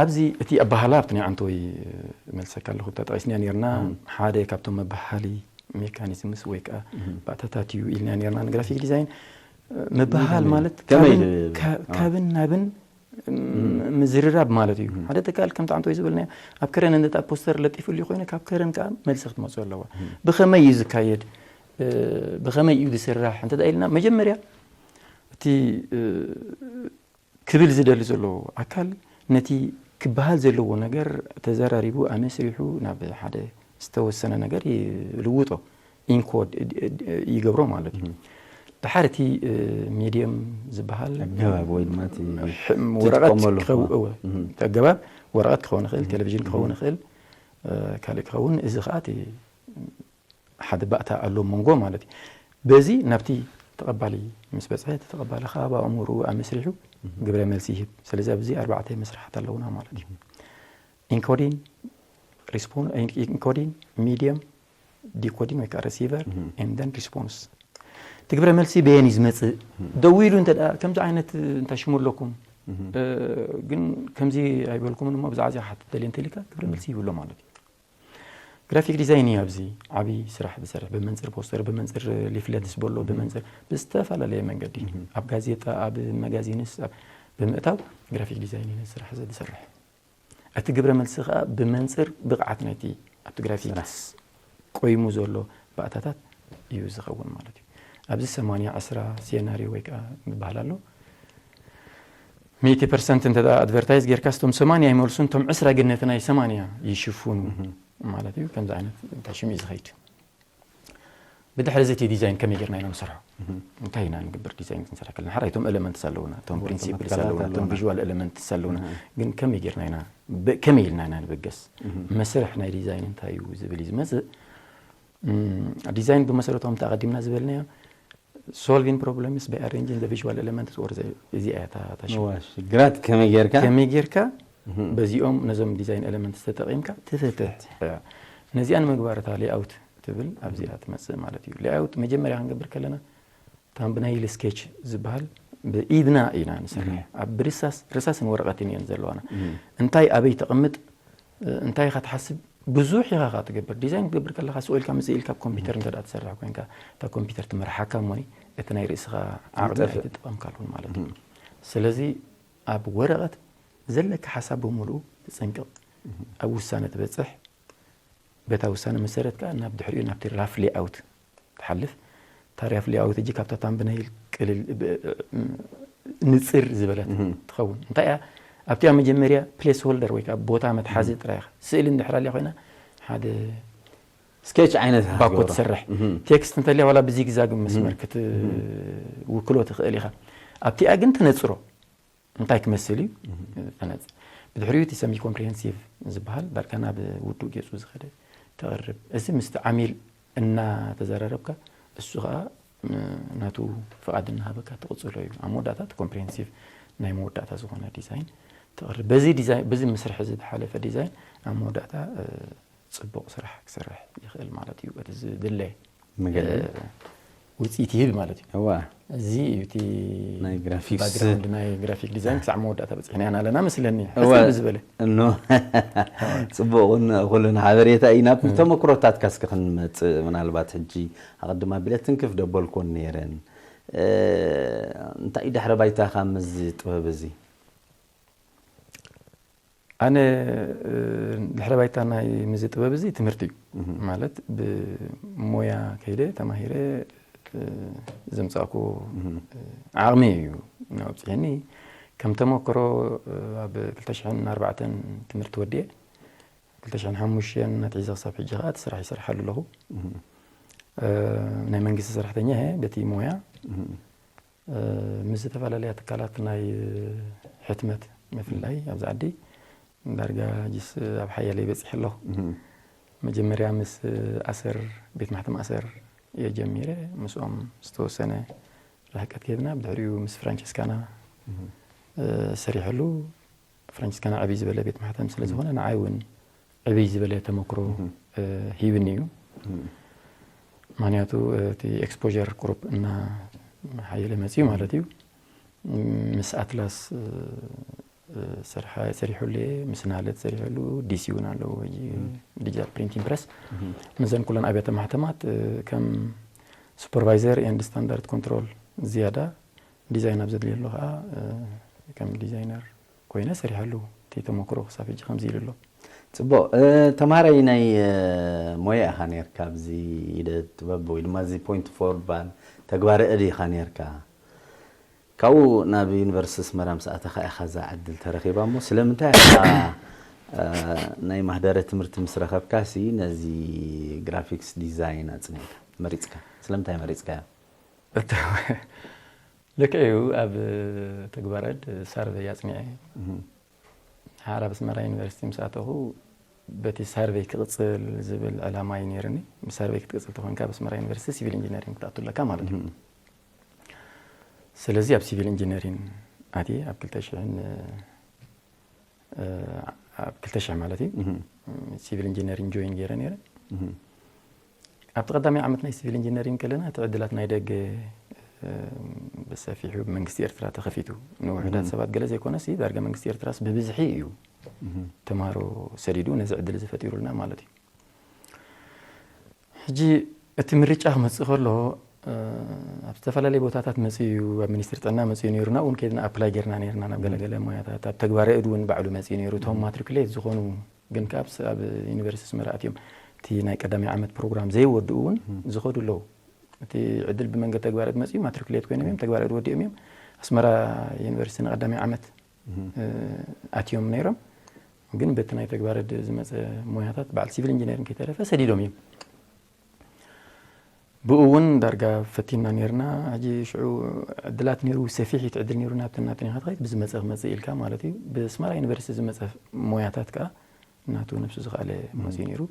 ኣብዚ እቲ ኣባህላ ኣብቲ ናይ ዓንተወይ መልሰካ ኣለኹ ተጠቒስና ነርና። ሓደ ካብቶም መባሃሊ ሜካኒዝምስ ወይ ከዓ ባእታታት እዩ ኢልና ነርና። ንግራፊክ ዲዛይን መባሃል ማለት ከመይ ካብን ናብን ምዝርራብ ማለት እዩ። ሓደ ትካል ከምቲ ዓንተወይ ዝበልናዮ ኣብ ከረን እንተ ፖስተር ለጢፉ ልዩ ኮይነ ካብ ከረን ከዓ መልሲ ክትመፅኦ ኣለዋ። ብኸመይ እዩ ዝካየድ? ብኸመይ እዩ ዝስራሕ? እንተ ኢልና መጀመርያ እቲ ክብል ዝደሊ ዘሎ ኣካል ነቲ ክበሃል ዘለዎ ነገር ተዘራሪቡ ኣመስሪሑ ናብ ሓደ ዝተወሰነ ነገር ይልውጦ፣ ኢንኮድ ይገብሮ ማለት እዩ። ድሓር እቲ ሚድየም ዝበሃል ኣገባብ ወይ ድማ እቲ ወረቐት ኣገባብ ወረቐት ክኸውን ይኽእል፣ ቴሌቪዥን ክኸውን ይኽእል፣ ካልእ ክኸውን። እዚ ከዓ እቲ ሓደ ባእታ ኣሎ መንጎ ማለት እዩ። በዚ ናብቲ ተቐባሊ ምስ በፅሐ እቲ ተቐባሊ ከዓ ብኣእምርኡ ኣመስሪሑ ግብረ መልሲ ይህብ። ስለዚ ኣብዚ ኣርባዕተ መስርሓት ኣለውና ማለት እዩ። ኢንኮዲን፣ ሪስፖን ኢንኮዲን፣ ሚድየም፣ ዲኮዲን ወይ ከዓ ሪሲቨር ኤንደን ሪስፖንስ። እቲ ግብረ መልሲ በየን እዩ ዝመፅእ? ደዊሉ እንተ ደኣ ከምዚ ዓይነት እንታይ ሽሙ ኣለኩም ግን ከምዚ ኣይበልኩምን እሞ ብዛዕዚ ሓት ደልየ እንተሊካ ግብረ መልሲ ይብሎ ማለት እዩ። ግራፊክ ዲዛይን እዩ ኣብዚ ዓብዪ ስራሕ ዝሰርሕ። ብመንፅር ፖስተር፣ ብመንፅር ሊፍለትስ በሎ፣ ብመንፅር ብዝተፈላለየ መንገዲ ኣብ ጋዜጣ፣ ኣብ መጋዚንስ ኣብ ብምእታው ግራፊክ ዲዛይን እዩ ነዚ ስራሕ እዚ ዝሰርሕ። እቲ ግብረ መልሲ ከዓ ብመንፅር ብቕዓት ናይቲ ኣብቲ ግራፊክስ ቆይሙ ዘሎ ባእታታት እዩ ዝኸውን ማለት እዩ። ኣብዚ ሰማንያ ዕስራ ሴናሪዮ ወይ ከዓ ዝበሃል ኣሎ። ሚእቲ ፐርሰንት እንተ ኣድቨርታይዝ ጌርካ ስቶም ሰማንያ ይመልሱ እንቶም ዕስራ ግን ነቲ ናይ ሰማንያ ይሽፍኑ ማለት እዩ። ከምዚ ዓይነት እንታይ ሽም እዩ ዝኸይድ። ብድሕሪ እዚ እቲ ዲዛይን ከመይ ጌርና ኢና ንሰርሖ? እንታይ ኢና ንግብር ዲዛይን ክንሰርሕ ከለና? ሓራይ እቶም ኤለመንትስ ኣለውና፣ እቶም ፕሪንሲፕልስ ኣለውና፣ እቶም ቪዥዋል ኤለመንትስ ኣለውና። ግን ከመይ ጌርና ኢና ከመይ ኢልና ኢና ንብገስ? መስርሕ ናይ ዲዛይን እንታይ እዩ ዝብል እዩ ዝመፅእ። ዲዛይን ብመሰረቱ ከምቲ ኣቐዲምና ዝበልናዮ solving problems by arranging the visual elements or the እዚኣ እያ እታ ሽግራት ከመይ ጌርካ ከመይ ጌርካ በዚኦም ነዞም ዲዛይን ኤለመንትስ ተጠቒምካ ትፍትሕ። ነዚኣ ንምግባር እታ ሌኣውት ትብል ኣብዚኣ ትመፅእ ማለት እዩ። ሌኣውት መጀመርያ ክንገብር ከለና ታምብናይል ስኬች ዝበሃል ብኢድና ኢና ንሰርሕ። ኣብ ብርሳስ ርሳስን ወረቐትን እየን ዘለዋና። እንታይ ኣበይ ተቐምጥ እንታይ ኢኻ ትሓስብ ብዙሕ ኢኻ ኻ ትገብር። ዲዛይን ክትገብር ከለኻ ስቕ ኢልካ ምፅእ ኢልካ ኣብ ኮምፒውተር እንተ ትሰርሕ ኮይንካ እታ ኮምፒውተር ትመርሓካ እሞ እቲ ናይ ርእስኻ ዓቕሚ ኣይትጥቀምካሉን ማለት እዩ። ስለዚ ኣብ ወረቐት ዘለካ ሓሳብ ብምሉኡ ትፅንቅቕ፣ ኣብ ውሳነ ትበፅሕ። በታ ውሳነ መሰረት ከዓ ናብ ድሕሪኡ ናብቲ ራፍ ሌኣውት ትሓልፍ። ታሪያ ፍሊ ኣውት እጂ ካብታ ታምብነይል ቅልል ንፅር ዝበለት ትኸውን። እንታይ እያ ኣብቲኣ መጀመርያ ፕሌስ ሆልደር ወይ ከዓ ቦታ መትሓዚ ጥራይ ኢኻ። ስእሊ እንድሕር ኣልያ ኮይና ሓደ ስኬች ዓይነት ኢኻ ባኮ ትገብሮ። ትሰርሕ። ቴክስት እንተልያ ዋላ ብዚግዛግ መስመር ክትውክሎ ትኽእል ኢኻ። ኣብቲኣ ግን ተነፅሮ። እንታይ ክመስል እዩ? ተነጽ ብድሕሪኡ እቲ ሰሚ ኮምፕሪሄንሲቭ ዝበሃል ዳርጋ ናብ ውዱእ ገጹ ዝኸደ ተቕርብ። እዚ ምስቲ ዓሚል እናተዘራረብካ እሱ ኸኣ ናቱ ፍቓድ እናሃበካ ትቕጽሎ እዩ። ኣብ መወዳእታ እቲ ኮምፕሪሄንሲቭ ናይ መወዳእታ ዝኾነ ዲዛይን ተቕርብ። በዚ ዲዛይን በዚ መስርሕ እዚ ዝሓለፈ ዲዛይን ኣብ መወዳእታ ጽቡቕ ስራሕ ክሰርሕ ይኽእል ማለት እዩ። እቲ ዝድለ መገዲ ውፅኢት ይህብ ማለት እዩ። እዋ እዚ እዩ እቲ ናይ ግራፊክስ ባክግራውንድ ናይ ግራፊክ ዲዛይን ክሳዕ መወዳእታ በፂሕና ኢና ኣለና መስለኒ። ሕፅር ብዝበለ እኖ ፅቡቕ ኩሉ ሓበሬታ እዩ። ናብ ተመክሮታትካ እስኪ ክንመፅእ ምናልባት ሕጂ ኣቐድም ኣቢለ ትንክፍ ደበልኮን ነይረን እንታይ እዩ ድሕረ ባይታኻ ምስዚ ጥበብ እዚ? ኣነ ድሕረ ባይታ ናይ ምስዚ ጥበብ እዚ ትምህርቲ እዩ። ማለት ብሞያ ከይደ ተማሂረ ዘምፃእኩ ዓቕሚ እዩ ናብፅሐኒ። ከም ተመክሮ ኣብ ክልተ ሽሕን ኣርባዕተን ትምህርቲ ወዲኤ ክልተ ሽሕን ሓሙሽተን ኣትሒዘ ክሳብ ሕጂ ከዓ እቲ ስራሕ ይሰርሓሉ ኣለኹ። ናይ መንግስቲ ሰራሕተኛ እየ በቲ ሞያ። ምስ ዝተፈላለያ ትካላት ናይ ሕትመት ምፍላይ ኣብዚ ዓዲ ዳርጋ ጅስ ኣብ ሓያለ ይበፅሕ ኣለኹ። መጀመርያ ምስ ኣሰር፣ ቤት ማሕተም ኣሰር እየ ጀሚረ። ምስኦም ዝተወሰነ ርሕቀት ከድና ብድሕሪኡ ምስ ፍራንቸስካና ሰሪሐሉ። ፍራንቸስካና ዕብይ ዝበለ ቤት ማሕተም ስለ ዝኾነ ንዓይ እውን ዕብይ ዝበለ ተመክሮ ሂብኒ እዩ። ምክንያቱ እቲ ኤክስፖር ቁሩብ እና ሓየለ መፅዩ ማለት እዩ። ምስ ኣትላስ ሰሪሐሉ እየ፣ ምስ ናለት ሰሪሐሉ፣ ዲሲ እውን ኣለዎ፣ ዲጂታል ፕሪንቲንግ ፕረስ። ምስዘን ኩለን ኣብያተ ማሕተማት ከም ሱፐርቫይዘር ኤንድ ስታንዳርድ ኮንትሮል ዝያዳ ዲዛይን ኣብ ዘድልየሉ ከዓ ከም ዲዛይነር ኮይነ ሰሪሐሉ። እቲ ተመክሮ ክሳብ ሕጂ ከምዚ ኢሉ ኣሎ። ፅቡቕ። ተምሃራይ ናይ ሞያ ኢኻ ነርካ ኣብዚ ኢደ ጥበብ ወይ ድማ እዚ ፖይንት ፎር ባል ተግባረ እድ ኢኻ ነርካ። ካብኡ ናብ ዩኒቨርሲቲ ኣስመራ ምስ ኣተኻ ኢኻ እዛ ዕድል ተረኺባ እሞ ስለምንታይ ኢኻ ናይ ማህደረ ትምህርቲ ምስ ረኸብካ ሲ ነዚ ግራፊክስ ዲዛይን ኣፅኒዕካ መሪፅካ? ስለምንታይ መሪፅካዮ? ልክዕ እዩ። ኣብ ተግባረ እድ ሳርቨይ ኣፅኒዐ ሓራ ኣብ ኣስመራ ዩኒቨርሲቲ ምስ ኣተኹ በቲ ሳርቨይ ክቕፅል ዝብል ዕላማ እዩ ነይርኒ። ብሳርቨይ ክትቅፅል ተኾንካ ኣብ ኣስመራ ዩኒቨርሲቲ ሲቪል ኢንጂነሪንግ ክትኣቱ ኣለካ ማለት እዩ። ስለዚ ኣብ ሲቪል ኢንጂነሪንግ ኣትየ ኣብ ክልተ ሽሕን ኣብ ክልተ ሽሕ ማለት እዩ ሲቪል ኢንጂነሪንግ ጆይን ገይረ ነይረ። ኣብቲ ቀዳማይ ዓመት ናይ ሲቪል ኢንጂነሪንግ ከለና እቲ ዕድላት ናይ ደገ ብሰፊሑ ብመንግስቲ ኤርትራ ተኸፊቱ ንውሑዳት ሰባት ገለ ዘይኮነሲ ዳርጋ መንግስቲ ኤርትራስ ብብዝሒ እዩ ተምሃሮ ሰዲዱ ነዚ ዕድል እዚ ፈጢሩልና ማለት እዩ። ሕጂ እቲ ምርጫ ክመፅእ ከሎ ኣብ ዝተፈላለየ ቦታታት መፅኡ እዩ። ኣብ ሚኒስትሪ ጥዕና መፅኡ ነይሩ። ናብኡ እውን ከይድና ኣፕላይ ጌርና ነይርና ናብ ገለገለ ሞያታት። ኣብ ተግባረ እድ እውን ባዕሉ መፅኡ ነይሩ። እቶም ማትሪኩሌት ዝኾኑ ግን ከኣ ኣብ ዩኒቨርሲቲ ኣስመራ ኣትዮም እቲ ናይ ቀዳማይ ዓመት ፕሮግራም ዘይወድኡ እውን ዝኸዱ ኣለዉ። እቲ ዕድል ብመንገዲ ተግባረ እድ መፅኡ ማትሪኩሌት ኮይኖም እዮም፣ ተግባረ እድ ወዲኦም እዮም ኣስመራ ዩኒቨርሲቲ ንቀዳማይ ዓመት ኣትዮም ነይሮም። ግን በቲ ናይ ተግባረ እድ ዝመፀ ሞያታት በዓል ሲቪል ኢንጂነሪንግ ከይተረፈ ሰዲዶም እዮም። ብኡ እውን ዳርጋ ፈቲና ነይርና። ሕጂ ሽዑ ዕድላት ነይሩ፣ ሰፊሕ እቲ ዕድል ነይሩ ናብቲ ናተን ኢኻ ትኸይድ ብዝመፀ ክመፅእ ኢልካ ማለት እዩ። ብኣስመራ ዩኒቨርሲቲ ዝመፀ ሞያታት ከዓ ናቱ ነብሱ ዝኸኣለ መፅኡ ነይሩ።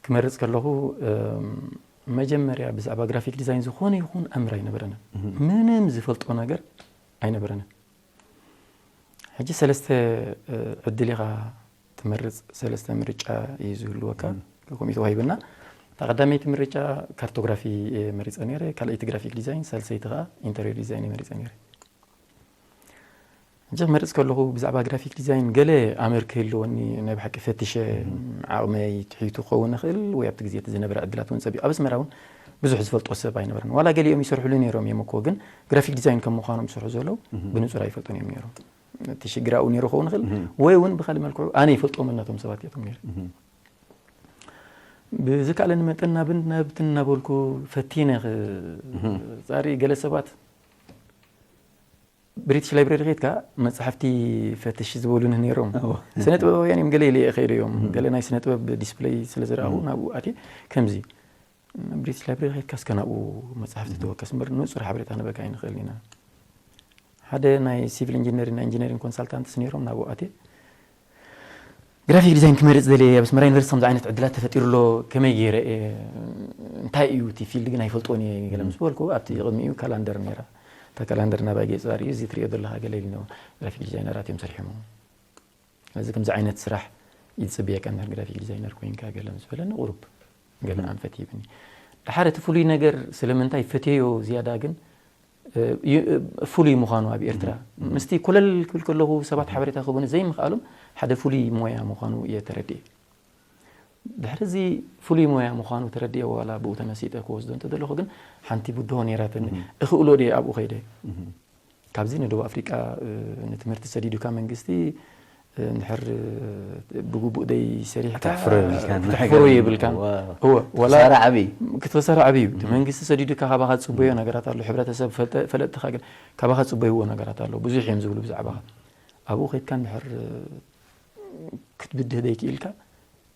ክመርፅ ከለኹ መጀመርያ ብዛዕባ ግራፊክ ዲዛይን ዝኾነ ይኹን ኣምር ኣይነበረንን። ምንም ዝፈልጦ ነገር ኣይነበረንን። ሕጂ ሰለስተ ዕድል ኢኻ ትመርፅ፣ ሰለስተ ምርጫ እዩ ዝህልወካ። ከምኡ ተዋሂብና። እታ ቀዳመይቲ ምርጫ ካርቶግራፊ እየ መሪፀ ነይረ፣ ካልኣይቲ ግራፊክ ዲዛይን፣ ሳልሰይቲ ከዓ ኢንተርየር ዲዛይን እየ መሪፀ ነይረ። ሕጂ ክመርፅ ከለኹ ብዛዕባ ግራፊክ ዲዛይን ገለ ኣምር ክህልወኒ ናይ ብሓቂ ፈቲሸ ዓቕመይ ትሒቱ ክኸውን ይኽእል ወይ ኣብቲ ግዜ እቲ ዝነበረ ዕድላት እውን ፀቢቑ ኣብ ኣስመራ እውን ብዙሕ ዝፈልጦ ሰብ ኣይነበረን። ዋላ ገሊኦም ይሰርሕሉ ነይሮም እዮም እኮ ግን ግራፊክ ዲዛይን ከም ምዃኖም ዝሰርሑ ዘለዉ ብንፁር ኣይፈልጡን እዮም ነይሮም። እቲ ሽግር ኣብኡ ነይሩ ክኸውን ይኽእል ወይ እውን ብካልእ መልክዑ ኣነ ይፈልጦም ነቶም ሰባት እያቶም ነይረ። ብዝከኣለኒ መጠን ናብን ናብትን እናበልኩ ፈቲነ ፃሪ ገለ ሰባት ብሪቲሽ ላይብረሪ ከይድካ መፅሓፍቲ ፈትሽ ዝበሉኒ ነይሮም። ስነ ጥበባውያን እዮም ገለ ኢለ እየ ከይደ እዮም ገለ ናይ ስነ ጥበብ ዲስፕለይ ስለ ዝረኣኹ ናብኡ ኣትየ ከምዚ ብሪቲሽ ላይብረሪ ከይድካ እስከ ናብኡ መፅሓፍቲ ተወከስ እምበር ንፁር ሓበሬታ ንበካ ኣይንኽእል ኢና። ሓደ ናይ ሲቪል ኢንጂነሪንግ ናይ ኢንጂነሪንግ ኮንሳልታንትስ ነይሮም ናብኡ ኣትየ ግራፊክ ዲዛይን ክመርፅ ደልየ ኣብ ኣስመራ ዩኒቨርሲቲ ከምዚ ዓይነት ዕድላት ተፈጢሩ ኣሎ ከመይ ገይረ እየ እንታይ እዩ እቲ ፊልድ ግን ኣይፈልጦን እየ ገለ ምስ በልኩ ኣብቲ ቅድሚኡ ካላንደር ነይራ እታ ካላንደር ናባይ ገይፁ ኣርእዩ እዚ ትሪኦ ዘለኻ ገለ ኢሉ ግራፊክ ዲዛይነራት እዮም ሰሪሖሞ ስለዚ ከምዚ ዓይነት ስራሕ ይፅብየካ እንድሕር ግራፊክ ዲዛይነር ኮይንካ ገለ ምስ በለኒ ቁሩብ ገለ ኣንፈት ይህብኒ ድሓር እቲ ፍሉይ ነገር ስለምንታይ ፈትየዮ ዝያዳ ግን ፍሉይ ምዃኑ ኣብ ኤርትራ ምስቲ ኮለል ክብል ከለኹ ሰባት ሓበሬታ ክህቡኒ ዘይምኽኣሎም ሓደ ፍሉይ ሞያ ምዃኑ እየ ተረዲኤ። ድሕሪ እዚ ፍሉይ ሞያ ምዃኑ ተረዲኦ ዋላ ብኡ ተመሲጠ ክወስዶ እንተደለኹ ግን ሓንቲ ብድሆ ነይራትኒ። እኽእሎ ድየ ኣብኡ ከይደ? ካብዚ ንደቡብ ኣፍሪቃ ንትምህርቲ ሰዲዱካ መንግስቲ እንድሕር ብግቡእ ደይ ሰሪሕካ ክትሕፍሮ የብልካን። ክትሕፍሮ የብልካን። ክትኸሳራ ዓብይ እዩ። እቲ መንግስቲ ሰዲዱካ ካባኻ ዝፅበዮ ነገራት ኣሎ። ሕብረተሰብ ፈለጥትኻ ግን ካባኻ ዝፅበይዎ ነገራት ኣሎ። ብዙሕ እዮም ዝብሉ ብዛዕባኻ። ኣብኡ ከይድካ እንድሕር ክትብድህ ደይክኢልካ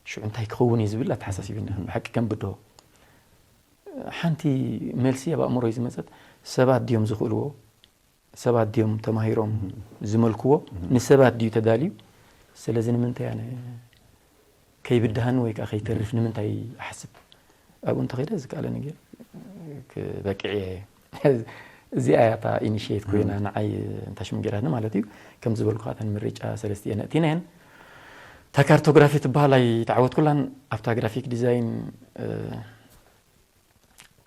ሽዑ እንታይ ክኸውን እዩ ዝብል ኣተሓሳሲብና። ብሓቂ ከም ብድሆ ሓንቲ መልሲ ኣብ ኣእምሮይ ዝመፀት ሰባት ድዮም ዝኽእልዎ? ሰባት ድዮም ተማሂሮም ዝመልክዎ? ንሰባት ድዩ ተዳልዩ? ስለዚ ንምንታይ ኣነ ከይብድሃኒ ወይ ከዓ ከይተርፍ ንምንታይ ኣሓስብ? ኣብኡ እንተኸይደ ዝከኣለኒ ገይረ ክበቅዕ እየ። እዚኣ እያ እታ ኢኒሽየት ኮይና ንዓይ እንታይ ሽም ገይራትኒ ማለት እዩ። ከም ዝበልኩ እተን ምርጫ ሰለስቲኤን ኣእቲናየን። እታ ካርቶግራፊ ትበሃል ኣይተዓወትኩላን። ኣብታ ግራፊክ ዲዛይን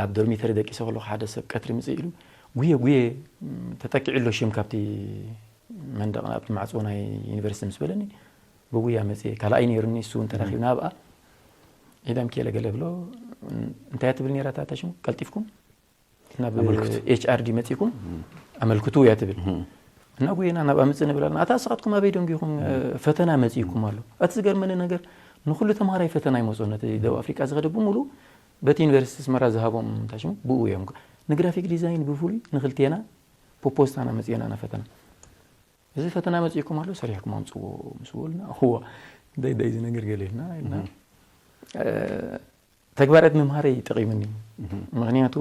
ኣብ ዶርሚተሪ ደቂሰ ከለኹ ሓደ ሰብ ቀትሪ ምፅእ ኢሉ ጉየ ጉየ ተጠቂዑ ኣሎ ሽም ካብቲ መንደቕ ኣብቲ ማዕፆ ናይ ዩኒቨርሲቲ ምስ በለኒ ብጉያ መፅየ። ካልኣይ ነይሩኒ እሱ እውን ተራኺብና ኣብኣ ኢዳ ምክኤለ ገለ ብሎ እንታይ እያ ትብል ነይራ እታ ሽም ቀልጢፍኩም ናብ ኤች ኣር ዲ መፂእኩም ኣመልክቱ እያ ትብል። እና ጉየና ናብ ኣምፅእ ንብል ኣለና። ኣታ ንስኻትኩም ኣበይ ደንጊኹም ፈተና መፂእኩም ኣሎ። እቲ ዝገርመኒ ነገር ንኩሉ ተምሃራይ ፈተና ይመፅኦ። ነቲ ደቡብ ኣፍሪቃ ዝኸደ ብምሉእ በቲ ዩኒቨርሲቲ ኣስመራ ዝሃቦም እንታይ ሽሙ ብኡ እዮም። ንግራፊክ ዲዛይን ብፍሉይ ንክልቴና ፕሮፖዝታና መፂእና ኢና ፈተና። እዚ ፈተና መፂእኩም ኣሎ ሰሪሕኩም ኣምፅዎ ምስ በሉና እዋ ደይ ደይ ዝነገር ገለ ኢልና ኢልና ተግባራት ምምሃረይ ጠቒሙኒ። ምኽንያቱ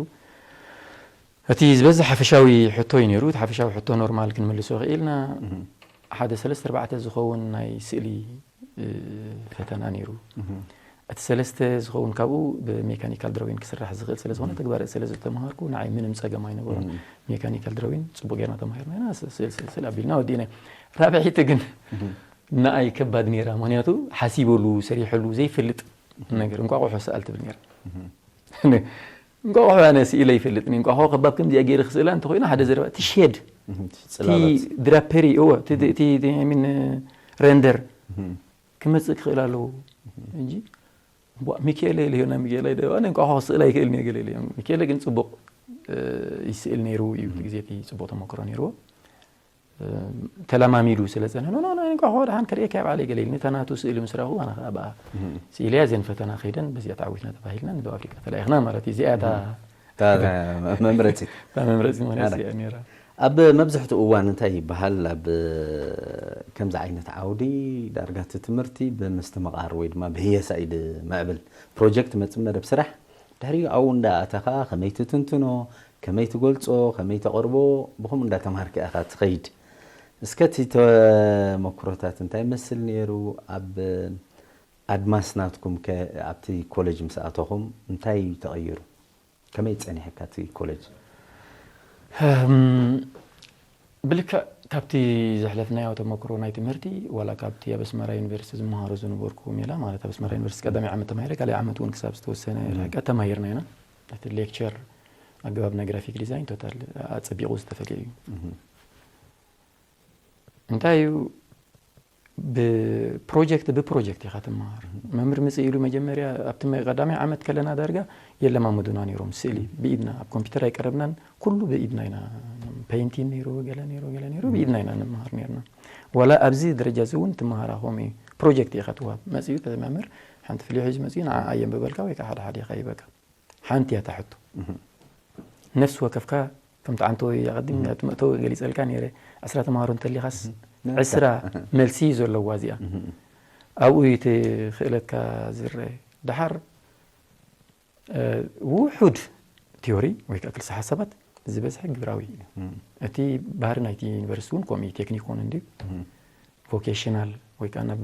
እቲ ዝበዝሕ ሓፈሻዊ ሕቶ እዩ ነይሩ። እቲ ሓፈሻዊ ሕቶ ኖርማል ክንምልሶ ክኢልና ሓደ ሰለስተ ኣርባዕተ ዝኸውን ናይ ስእሊ ፈተና ነይሩ። እቲ ሰለስተ ዝኸውን ካብኡ ብሜካኒካል ድራዊን ክስራሕ ዝኽእል ስለ ዝኾነ ተግባር ስለ ዝተምሃርኩ ንዓይ ምንም ጸገም ኣይነበሮን። ሜካኒካል ድራዊን ጽቡቕ ጌርና ተማሂርና ኢና። ስእል ስእል ስእል ኣቢልና ወዲእና። ራብዐይቲ ግን ንኣይ ከባድ ነይራ። ምኽንያቱ ሓሲበሉ ሰሪሐሉ ዘይፈልጥ ነገር እንቋቑሖ ስኣል ትብል ነይራ። እንቋቑሖ ኣነ ስኢለ ይፈልጥን እንቋቑሖ ከባብ ከምዚኣ ገይረ ክስእላ እንተኾይኑ ሓደ ዘረባ እቲ ሼድ እቲ ድራፐሪ እወ እቲ ረንደር ክመፅእ ክኽእል ኣለዎ እንጂ ሚካኤለ ኢለ ና ሚካኤለ ኣነ እንቋቑሖ ክስእል ኣይክእልን እየ ገለ ኢለ ሚካኤለ ግን ፅቡቕ ይስእል ነይሩ እዩ ግዜ እቲ ፅቡቕ ተመክሮ ነይርዎ። ተለማሚዱ ስለ ዝጸንሐ፣ ኖ፣ ኖ፣ ኖ፣ እንቋቑሖ ደሓን ክርእየካ እየ ባዕለይ ገለ ኢሉኒ። እታ ናቱ ስእሊ ምስ ረኣኹ፣ ኣነ ኸኣ ብኣ ስኢለያ እዘን ፈተና ከይደን በዚኣ ተዓዊትና ተባሂልና ንደቡብ ኣፍሪቃ ተላኢኽና ማለት እዩ። እዚኣ እታ እታ መምረጺ። እታ መምረጺ ማለት እዚኣ ነይራ። ኣብ መብዝሕትኡ እዋን እንታይ ይበሃል? ኣብ ከምዚ ዓይነት ዓውዲ ዳርጋ እቲ ትምህርቲ ብምስትምቓር ወይ ድማ ብህየሳ እዩ ዝምዕብል። ፕሮጀክት መጽእ መደብ ስራሕ ድሕሪኡ ኣብኡ እንዳኣተኻ ከመይ ትትንትኖ፣ ከመይ ትገልጾ፣ ከመይ ተቕርቦ፣ ብኸምኡ እንዳተምሃርካ ኢኻ ትኸይድ። እስከ እቲ ተመኩሮታት እንታይ ይመስል ነይሩ? ኣብ ኣድማስ ናትኩም ከ ኣብቲ ኮሌጅ ምስ ኣተኹም እንታይ እዩ ተቐይሩ? ከመይ ጸኒሕካ እቲ ኮሌጅ? እም፣ ብልክዕ ካብቲ ዘሕለፍናዮ ተመክሮ ናይ ትምህርቲ፣ ዋላ ካብቲ ኣብ ኣስመራ ዩኒቨርሲቲ ዝመሃሮ ዝነበርኩ ሜላ፣ ማለት ኣብ ኣስመራ ዩኒቨርሲቲ ቀዳማይ ዓመት ተማሂረ፣ ካልኣይ ዓመት እውን ክሳብ ዝተወሰነ ርሕቀት ተማሂርና ኢና። እቲ ሌክቸር ኣገባብ ናይ ግራፊክ ዲዛይን ቶታል ኣጸቢቑ ዝተፈልየ እዩ። እህ። እንታይ እዩ? ብፕሮጀክት፣ ብፕሮጀክት ኢኻ ትመሃር። መምህር ምጽእ ኢሉ መጀመርያ ኣብቲ መ-፣ ቀዳማይ ዓመት ከለና ዳርጋ የለማምዱና ነይሮም። ስእሊ ብኢድና፣ ኣብ ኮምፒውተር ኣይቀረብናን፣ ኩሉ ብኢድና ኢና። ፔይንቲንግ ነይሩ፣ ገለ ነይሩ፣ ገለ ነይሩ፣ ብኢድና ኢና ንመሃር ነይርና። ዋላ ኣብዚ ደረጃ እዚ እውን ትመሃራ ከምኡ እዩ። ፕሮጀክት ኢኻ ትወሃብ። መጺኡ እቲ መምህር ሓንቲ ፍልዮ ሒዙ መጺኡ ንዓኣ የንብበልካ ወይ ከዓ ሓደ ሓደ ይኸይበካ። ሓንቲ እያ እታ ሕቶ። እህ። ነፍሲ ወከፍካ ከምቲ ዓንተወይ ኣቐዲም እህ። ኣብቲ መእተዊ ገሊጸልካ ነይረ፣ ዕስራ ተምሃሮ እንተሊኻስ እህ። ነካ። ዕስራ እህ። መልሲ እዩ ዘለዋ እዚኣ። እህ። ኣብኡ እዩ እቲ ክእለትካ ዝረአ። ደሓር፣ እ፣ ውሑድ ቲዮሪ ወይ ከዓ ክልሰ ሓሳባት፣ ዝበዝሐ ግብራዊ እዩ። እህ። እቲ ባህሪ ናይቲ ዩኒቨርሲቲ እውን ከምኡ እዩ፣ ቴክኒክ እውን እንድዩ። እህ። ቮኬሽናል ወይ ከዓ ናብ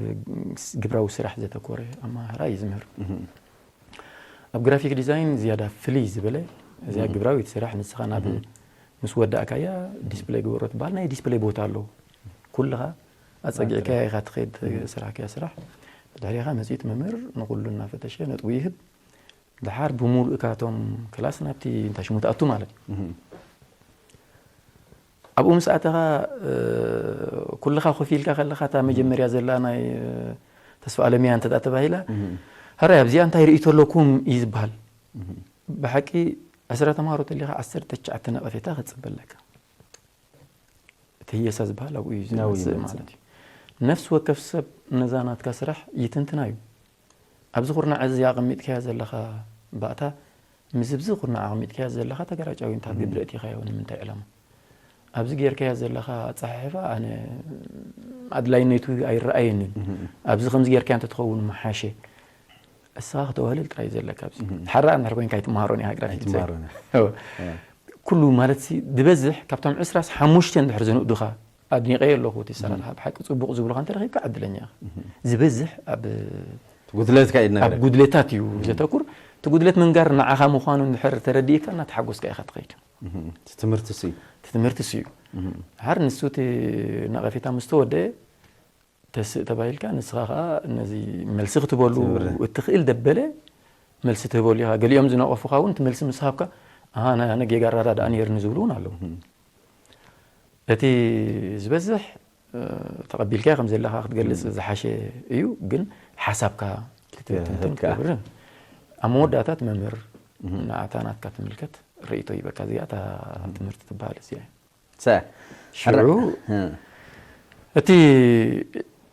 ግብራዊ ስራሕ ዘተኮረ ኣመሃህራ እዩ ዝምህር። እህ። ኣብ ግራፊክ ዲዛይን ዝያዳ ፍልይ ዝበለ፣ እዚኣ እህ። ግብራዊት ስራሕ ንስኻ ናብ እህ። ምስ ወዳእካያ ዲስፕለይ ግበሮ ትበሃል፣ ናይ ዲስፕለይ ቦታ ኣሎ። ኩልኻ ኣጸጊዕካያ ኢኻ ትኸይድ፣ እህ። ስራሕካያ ስራሕ። ድሕሪኻ መጺኡ እቲ መምህር ንኹሉ እናፈተሸ ነጥቡ ይህብ። ደሓር ብምሉእካ እቶም ክላስ ናብቲ እንታይ ሽሙ ትኣቱ ማለት እዩ። እህ። ኣብኡ ምስ ኣተኻ፣ እ፣ ኩልኻ ኮፍ ኢልካ ከለኻ እታ እህ። መጀመርያ ዘላ ናይ፣ እ፣ ተስፋ ኣለምያ እንተ ደኣ ተባሂላ፣ እህ። ሕራይ ኣብዚኣ እንታይ ርእይቶ ኣለኩም እዩ ዝበሃል። ብሓቂ ዕስራ ተምሃሮ ተሊኻ ዓሰርተ ትሽዓተ ነቐፌታ ክትጽበ ኣለካ። እቲ ህየሳ ዝበሃል ኣብኡ እዩ ዝመጽእ ማለት እዩ። ነፍሲ ወከፍ ሰብ ነዛ ናትካ ስራሕ ይትንትና እዩ። ኣብዚ ኩርናዕ እዚ ኣቐሚጥካያ ዘለኻ ባእታ፣ ምስ ኣብዚ ኩርናዕ ኣቐሚጥካያ ዘለኻ ተጋራጫዊ እንታይ ክትገብር እቲኻዮ፣ ንምንታይ ዕላማ? ኣብዚ ጌርካያ ዘለኻ ኣጸሓሕፋ ኣነ ኣድላይነቱ ኣይረኣየንን። ኣብዚ ከምዚ ጌርካያ እንተትኸውን ምሓሸ። እሳ ክተዋህልል ጥራይ ዘለካ ኣብዚ። ሓራ እንድሕር ኮይንካ ኣይትመሃሮን ኢኻ ግራፊክ ዲዛይን። ኩሉ ማለት ሲ ዝበዝሕ ካብቶም ዕስራስ ሓሙሽተ እንድሕር ዘንእዱኻ ኣድኒቐዮ ኣለኹ። እቲ ኣሰራርሓ ብሓቂ ጽቡቕ ዝብሉኻ እንተረኺብካ ዕድለኛ ኢኻ። ዝበዝሕ ኣብ ጉድለትካ እዩ ኣብ ዝነግረካ። ጉድለታት እዩ ዘተኩር። እቲ ጉድለት ምንጋር ንዓኻ ምዃኑ እንድሕር ተረዲእካ እናተሓጎስካ ኢኻ ትኸይድ። እቲ ትምህርቲ ሲ እቲ ትምህርቲ ሲ እዩ። ድሓር ንሱ እቲ ነቐፌታ ምስ ተወደአ ተስእ ተባሂልካ ንስኻ ኸኣ ነዚ መልሲ ክትበሉ ትምህርቲ። እትኽእል ደበለ መልሲ ትህበሉ ኢኻ። ገሊኦም ዝነቐፉኻ እውን እቲ መልሲ ምስ ሃብካ ኣሃ ናይ ኣነ ጌጋ ኣረዳድኣ ነይርኒ ዝብሉ እውን ኣለዉ። እቲ ዝበዝሕ ተቐቢልካዮ ከም ዘለኻ ክትገልጽ ዝሓሸ እዩ። ግን ሓሳብካ ክትትንትን ክትገብርን ኣብ መወዳእታ እቲ መምህር ንዓታ ናትካ ትምልከት ርእይቶ ይበካ። እዚኣ እታ ትምህርቲ ትበሃል እዚኣ እያ። ሽዑ እቲ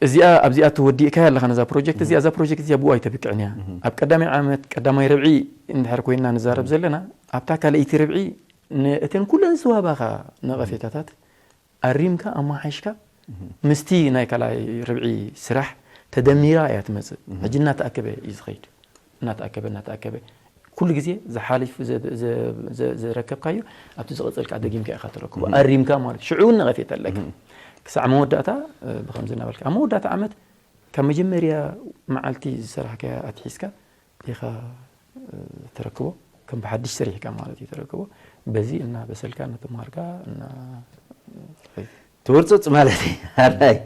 እዚኣ ኣብዚኣ ትወዲእካያ ኣለኻ ነዛ ፕሮጀክት እዚኣ። እዛ ፕሮጀክት እዚኣ ብኡ ኣይተብቅዕን እያ። ኣብ ቀዳማይ ዓመት ቀዳማይ ርብዒ እንድሕር ኮይንና ንዛረብ ዘለና ኣብታ ካልኣይቲ ርብዒ እተን ኩለን ዝዋባኻ ነቐፌታታት ኣሪምካ ኣማሓይሽካ ምስቲ ናይ ካልኣይ ርብዒ ስራሕ ተደሚራ እያ ትመጽእ። ሕጂ እናተኣከበ እዩ ዝኸይድ። እናተኣከበ እናተኣከበ ኩሉ ግዜ ዝሓሊፍ ዝረከብካዮ ኣብቲ ዝቐጸልካ ደጊምካ ኢኻ ትረክቦ። ኣሪምካ ማለት ሽዑ እውን ነቐፌታ ኣለካ። ክሳዕ መወዳእታ ብከምዚ እናበልካ ኣብ መወዳእታ ዓመት ካብ መጀመርያ መዓልቲ ዝሰራሕካያ ኣትሒዝካ ኢኻ ተረክቦ። ከም ብሓድሽ ሰሪሕካ ማለት እዩ ተረክቦ። በዚ እናበሰልካ እናተምሃርካ እና ትውርፅፅ ማለት እዩ። ኣራይ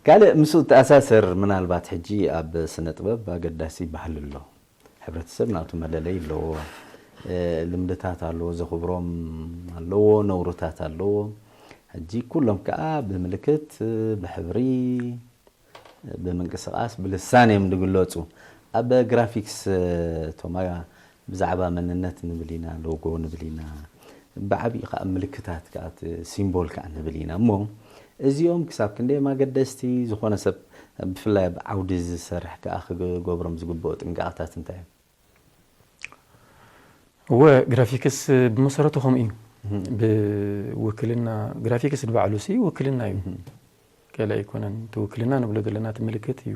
ካልእ ምስኡ ተኣሳሰር ምናልባት ሕጂ ኣብ ስነ ጥበብ ኣገዳሲ ባህሊ ኣሎ። ሕብረተሰብ ናቱ መለለይ ኣለዎ። ልምድታት ኣለዎ፣ ዘኽብሮም ኣለዎ፣ ነውርታት ኣለዎ። ሕጂ ኩሎም ከዓ ብምልክት ብሕብሪ ብምንቅስቃስ ብልሳን እዮም ዝግለፁ። ኣብ ግራፊክስ ቶማ ብዛዕባ መንነት ንብል ኢና፣ ሎጎ ንብል ኢና፣ ብዓብዩ ከዓ ምልክታት ከዓ እቲ ሲምቦል ከዓ ንብል ኢና እሞ እዚኦም ክሳብ ክንደይ ኣገደስቲ ዝኾነ ሰብ ብፍላይ ኣብ ዓውዲ ዝሰርሕ ከዓ ክገብሮም ዝግብኦ ጥንቃቕታት እንታይ እዮም? እወ ግራፊክስ ብመሰረቱ ከምኡ እዩ። ብውክልና ግራፊክስ ንባዕሉ ሲ ውክልና እዩ። ገለ ኣይኮነን። እቲ ውክልና ንብሎ ዘለና እቲ ምልክት እዩ።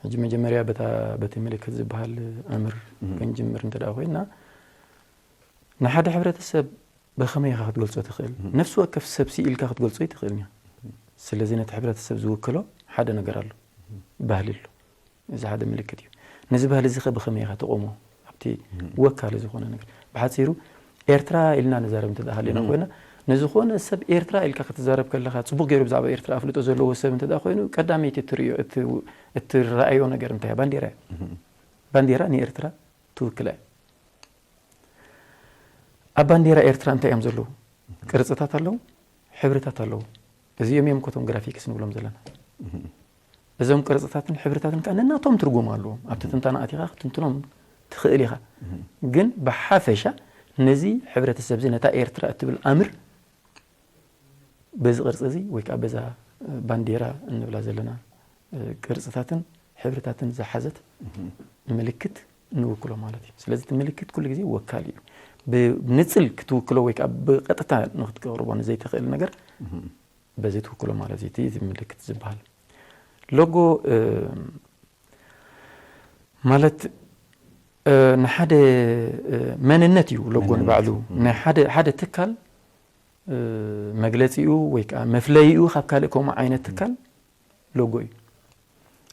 ሕጂ መጀመርያ በታ በቲ ምልክት ዝበሃል ኣምር ክንጅምር እንተ ደኣ ኮይና ንሓደ ሕብረተሰብ ብኸመይ ኢኻ ክትገልጾ ትኽእል? ነፍሲ ወከፍ ሰብ ሲ ኢልካ ክትገልጾ ኣይትኽእልን ኢኻ። ስለዚ ነቲ ሕብረተሰብ ዝውክሎ ሓደ ነገር ኣሎ፣ ባህሊ ኣሎ። እዚ ሓደ ምልክት እዩ። ነዚ ባህሊ እዚ ኸ ብኸመይ ኢኻ ተቆሞ ኣብቲ ወካሊ ዝኾነ ነገር? ብሓጺሩ ኤርትራ ኢልና ንዛረብ እንተ ደኣ ሃሊና ኮይና ንዝኾነ ሰብ ኤርትራ ኢልካ ክትዛረብ ከለኻ ጽቡቕ ገይሩ ብዛዕባ ኤርትራ ኣፍልጦ ዘለዎ ሰብ እንተ ደኣ ኮይኑ ቀዳመይቲ እትርእዮ እትረኣዮ ነገር እንታይ እያ? ባንዴራ እያ። ባንዴራ ንኤርትራ ትውክላ እያ። ኣብ ባንዴራ ኤርትራ እንታይ እዮም ዘለዉ? ቅርጽታት ኣለዉ፣ ሕብርታት ኣለዉ። እዚኦም እዮም ኮቶም ግራፊክስ ንብሎም ዘለና። እዞም ቅርጽታትን ሕብርታትን ከዓ ነናቶም ትርጉም ኣለዎም። ኣብቲ ትንተና ኣቲኻ ክትንትኖም ትኽእል ኢኻ። ግን ብሓፈሻ ነዚ ሕብረተሰብ እዚ ነታ ኤርትራ እትብል ኣምር በዚ ቅርጺ እዚ ወይ ከዓ በዛ ባንዴራ እንብላ ዘለና ቅርጽታትን ሕብርታትን ዝሓዘት ምልክት ንውክሎ ማለት እዩ። ስለዚ እቲ ምልክት ኩሉ ግዜ ወካሊ እዩ። ብንጽል ክትውክሎ ወይ ከዓ ብቐጥታ ንክትቀርቦ ንዘይትኽእል ነገር በዚ ትውክሎ ማለት እዩ። እቲ ምልክት ዝበሃል ሎጎ ማለት ንሓደ መንነት እዩ። ሎጎ ንባዕሉ ናይ ሓደ ሓደ ትካል መግለጺኡ ወይ ከዓ መፍለይኡ ካብ ካልእ ከምኡ ዓይነት ትካል ሎጎ እዩ።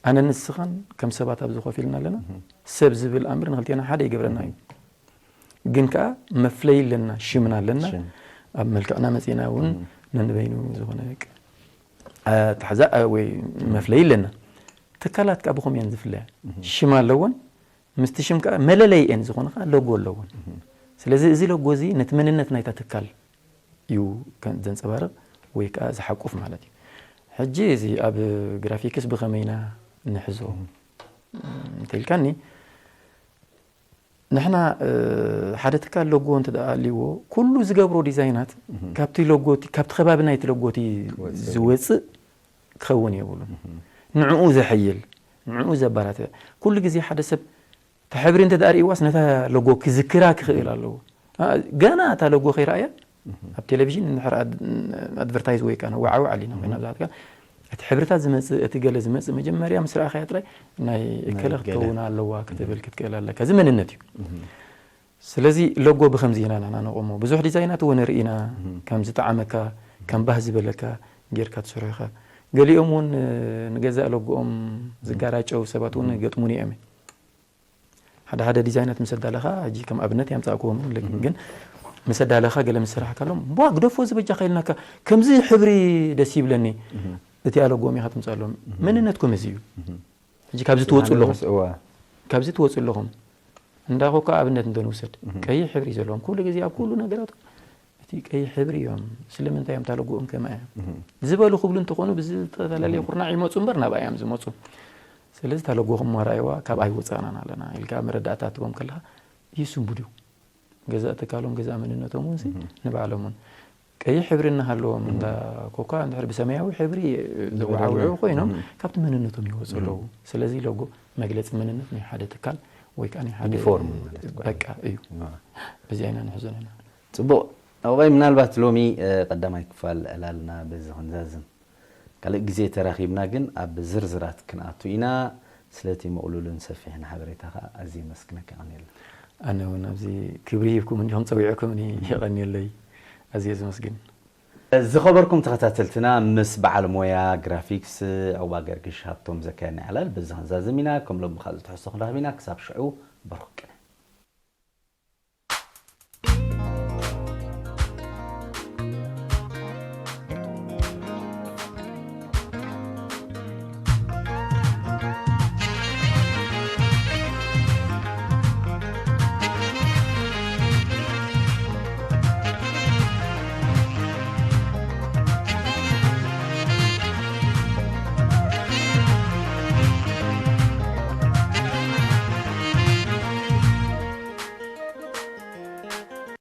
ኣነ ንስኻን ከም ሰባት ኣብዚ ኮፍ ኢልና ኣለና። ሰብ ዝብል ኣምር ንክልቴና ሓደ ይገብረና እዩ። ግን ከዓ መፍለይ ኣለና፣ ሽምና ኣለና። ኣብ መልክዕና መፂና እውን ነንበይኑ ዝኾነ ኣተሓዛ ወይ መፍለይ ኣለና። ትካላት ከዓ ብኸም እየን ዝፍለያ? ሽም ኣለወን። ምስቲ ሽም ከዓ መለለይኤን ዝኾነ ከዓ ሎጎ ኣለወን። ስለዚ እዚ ሎጎ እዚ ነቲ መንነት ናይታ ትካል እዩ ዘንፀባርቕ ወይ ከዓ ዝሓቁፍ ማለት እዩ። ሕጂ እዚ ኣብ ግራፊክስ ብኸመይ ኢና ንሕዞ እንተኢልካኒ፣ ንሕና ሓደ ትካል ሎጎ እንተ ኣልዎ ኩሉ ዝገብሮ ዲዛይናት ካብቲ ሎጎ ካብቲ ከባቢ ናይቲ ሎጎቲ ዝወፅእ ክኸውን የብሉን። ንዕኡ ዘሐይል ንዕኡ ዘባራተ ኩሉ ግዜ ሓደ ሰብ ተሕብሪ እንተ ርእዋስ ነታ ሎጎ ክዝክራ ክኽእል ኣለዎ። ገና እታ ሎጎ ከይረኣያ ኣብ ቴሌቪዥን እንድሕር ኣድቨርታይዝ ወይ ከዓ ነዋዓዊ ዓሊና ኮይና ብዛትካ እቲ ሕብርታት ዝመፅእ እቲ ገለ ዝመፅእ መጀመርያ ምስ ረኣኻያ ጥራይ ናይ እከለ ክትከውን ኣለዋ ክትብል ክትክእል ኣለካ። እዚ መንነት እዩ። ስለዚ ሎጎ ብከምዚ ኢና ኢና ነቆሞ። ብዙሕ ዲዛይናት እውን ርኢና ከም ዝጠዓመካ ከም ባህ ዝበለካ ጌርካ ትሰርሖ ኢኻ። ገሊኦም እውን ንገዛእ ሎጎኦም ዝጋራጨው ሰባት እውን ገጥሙኒ እዮም። ሓደ ሓደ ዲዛይናት ምስ ኣዳለኻ ሕጂ ከም ኣብነት ያምፃእክዎም ግን ምስ ኣዳለኻ ገለ ምስ ሰራሕካሎም ቧ ግደፎ ዝበጃ ከይልናካ ከምዚ ሕብሪ ደስ ይብለኒ እቲኣ ሎጎኦም ኢኻ ትምፃሎም። መንነትኩም እዚ እዩ። ሕጂ ካብዚ ትወፁ ኣለኹም ካብዚ ትወፁ ኣለኹም እንዳ ኮካ ኣብነት እንተንውሰድ ቀይሕ ሕብሪ ዘለዎም ኩሉ ግዜ ኣብ ኩሉ ነገራቶም እቲ ቀይሕ ሕብሪ እዮም። ስለምንታይ እዮም ታለግኦም ከማ እዮም ዝበሉ ክብሉ እንተኾኑ ብዝተፈላለየ ኩርናዕ ይመፁ እምበር ናብኣ እዮም ዝመፁ። ስለዚ ታለጎኹም ማራይዋ ካብ ኣይወፃእናን ኣለና ኢልካ መረዳእታ ትቦም ከለካ ይስንቡድ እዩ። ገዛእ ትካሎም ገዛእ መንነቶም እውን ንባዕሎም እውን ቀይሕ ሕብሪ እናሃለዎም እንዳ ኮካ እንድሕር ብሰማያዊ ሕብሪ ዘወዓውዑ ኮይኖም ካብቲ መንነቶም ይወፁ ኣለዉ። ስለዚ ሎጎ መግለፂ መንነት ናይ ሓደ ትካል ወይ ከዓ ናይ ሓደ ዩኒፎርም ማለት እኮ እዩ። በቃ እዩ። በዚ ኣይና ንሕዞ ነና። ፅቡቕ። ኣባይ ምናልባት ሎሚ ቀዳማይ ክፋል ዕላልና በዚ ክንዛዝም ካልእ ግዜ ተራኺብና ግን ኣብ ዝርዝራት ክንኣቱ ኢና። ስለቲ ምቕሉልን ሰፊሕን ሓበሬታ ከዓ ኣዝየ መስግነካ። ቀኒየልና። ኣነ እውን ኣብዚ ክብሪ ሂብኩም እንዲኹም ፀዊዕኩም የቐኒየለይ። ኣዝየ ዝመስግን። ዝኸበርኩም ተኸታተልትና ምስ በዓል ሞያ ግራፊክስ ዑቕባ ገርግሽ ሃብቶም ዘካየድና ዕላል በዚ ክንዛዝም ኢና። ከም ሎም ብካልእ ትሕዝቶ ክንረኽብ ኢና። ክሳብ ሽዑ በርኹ ቅነ።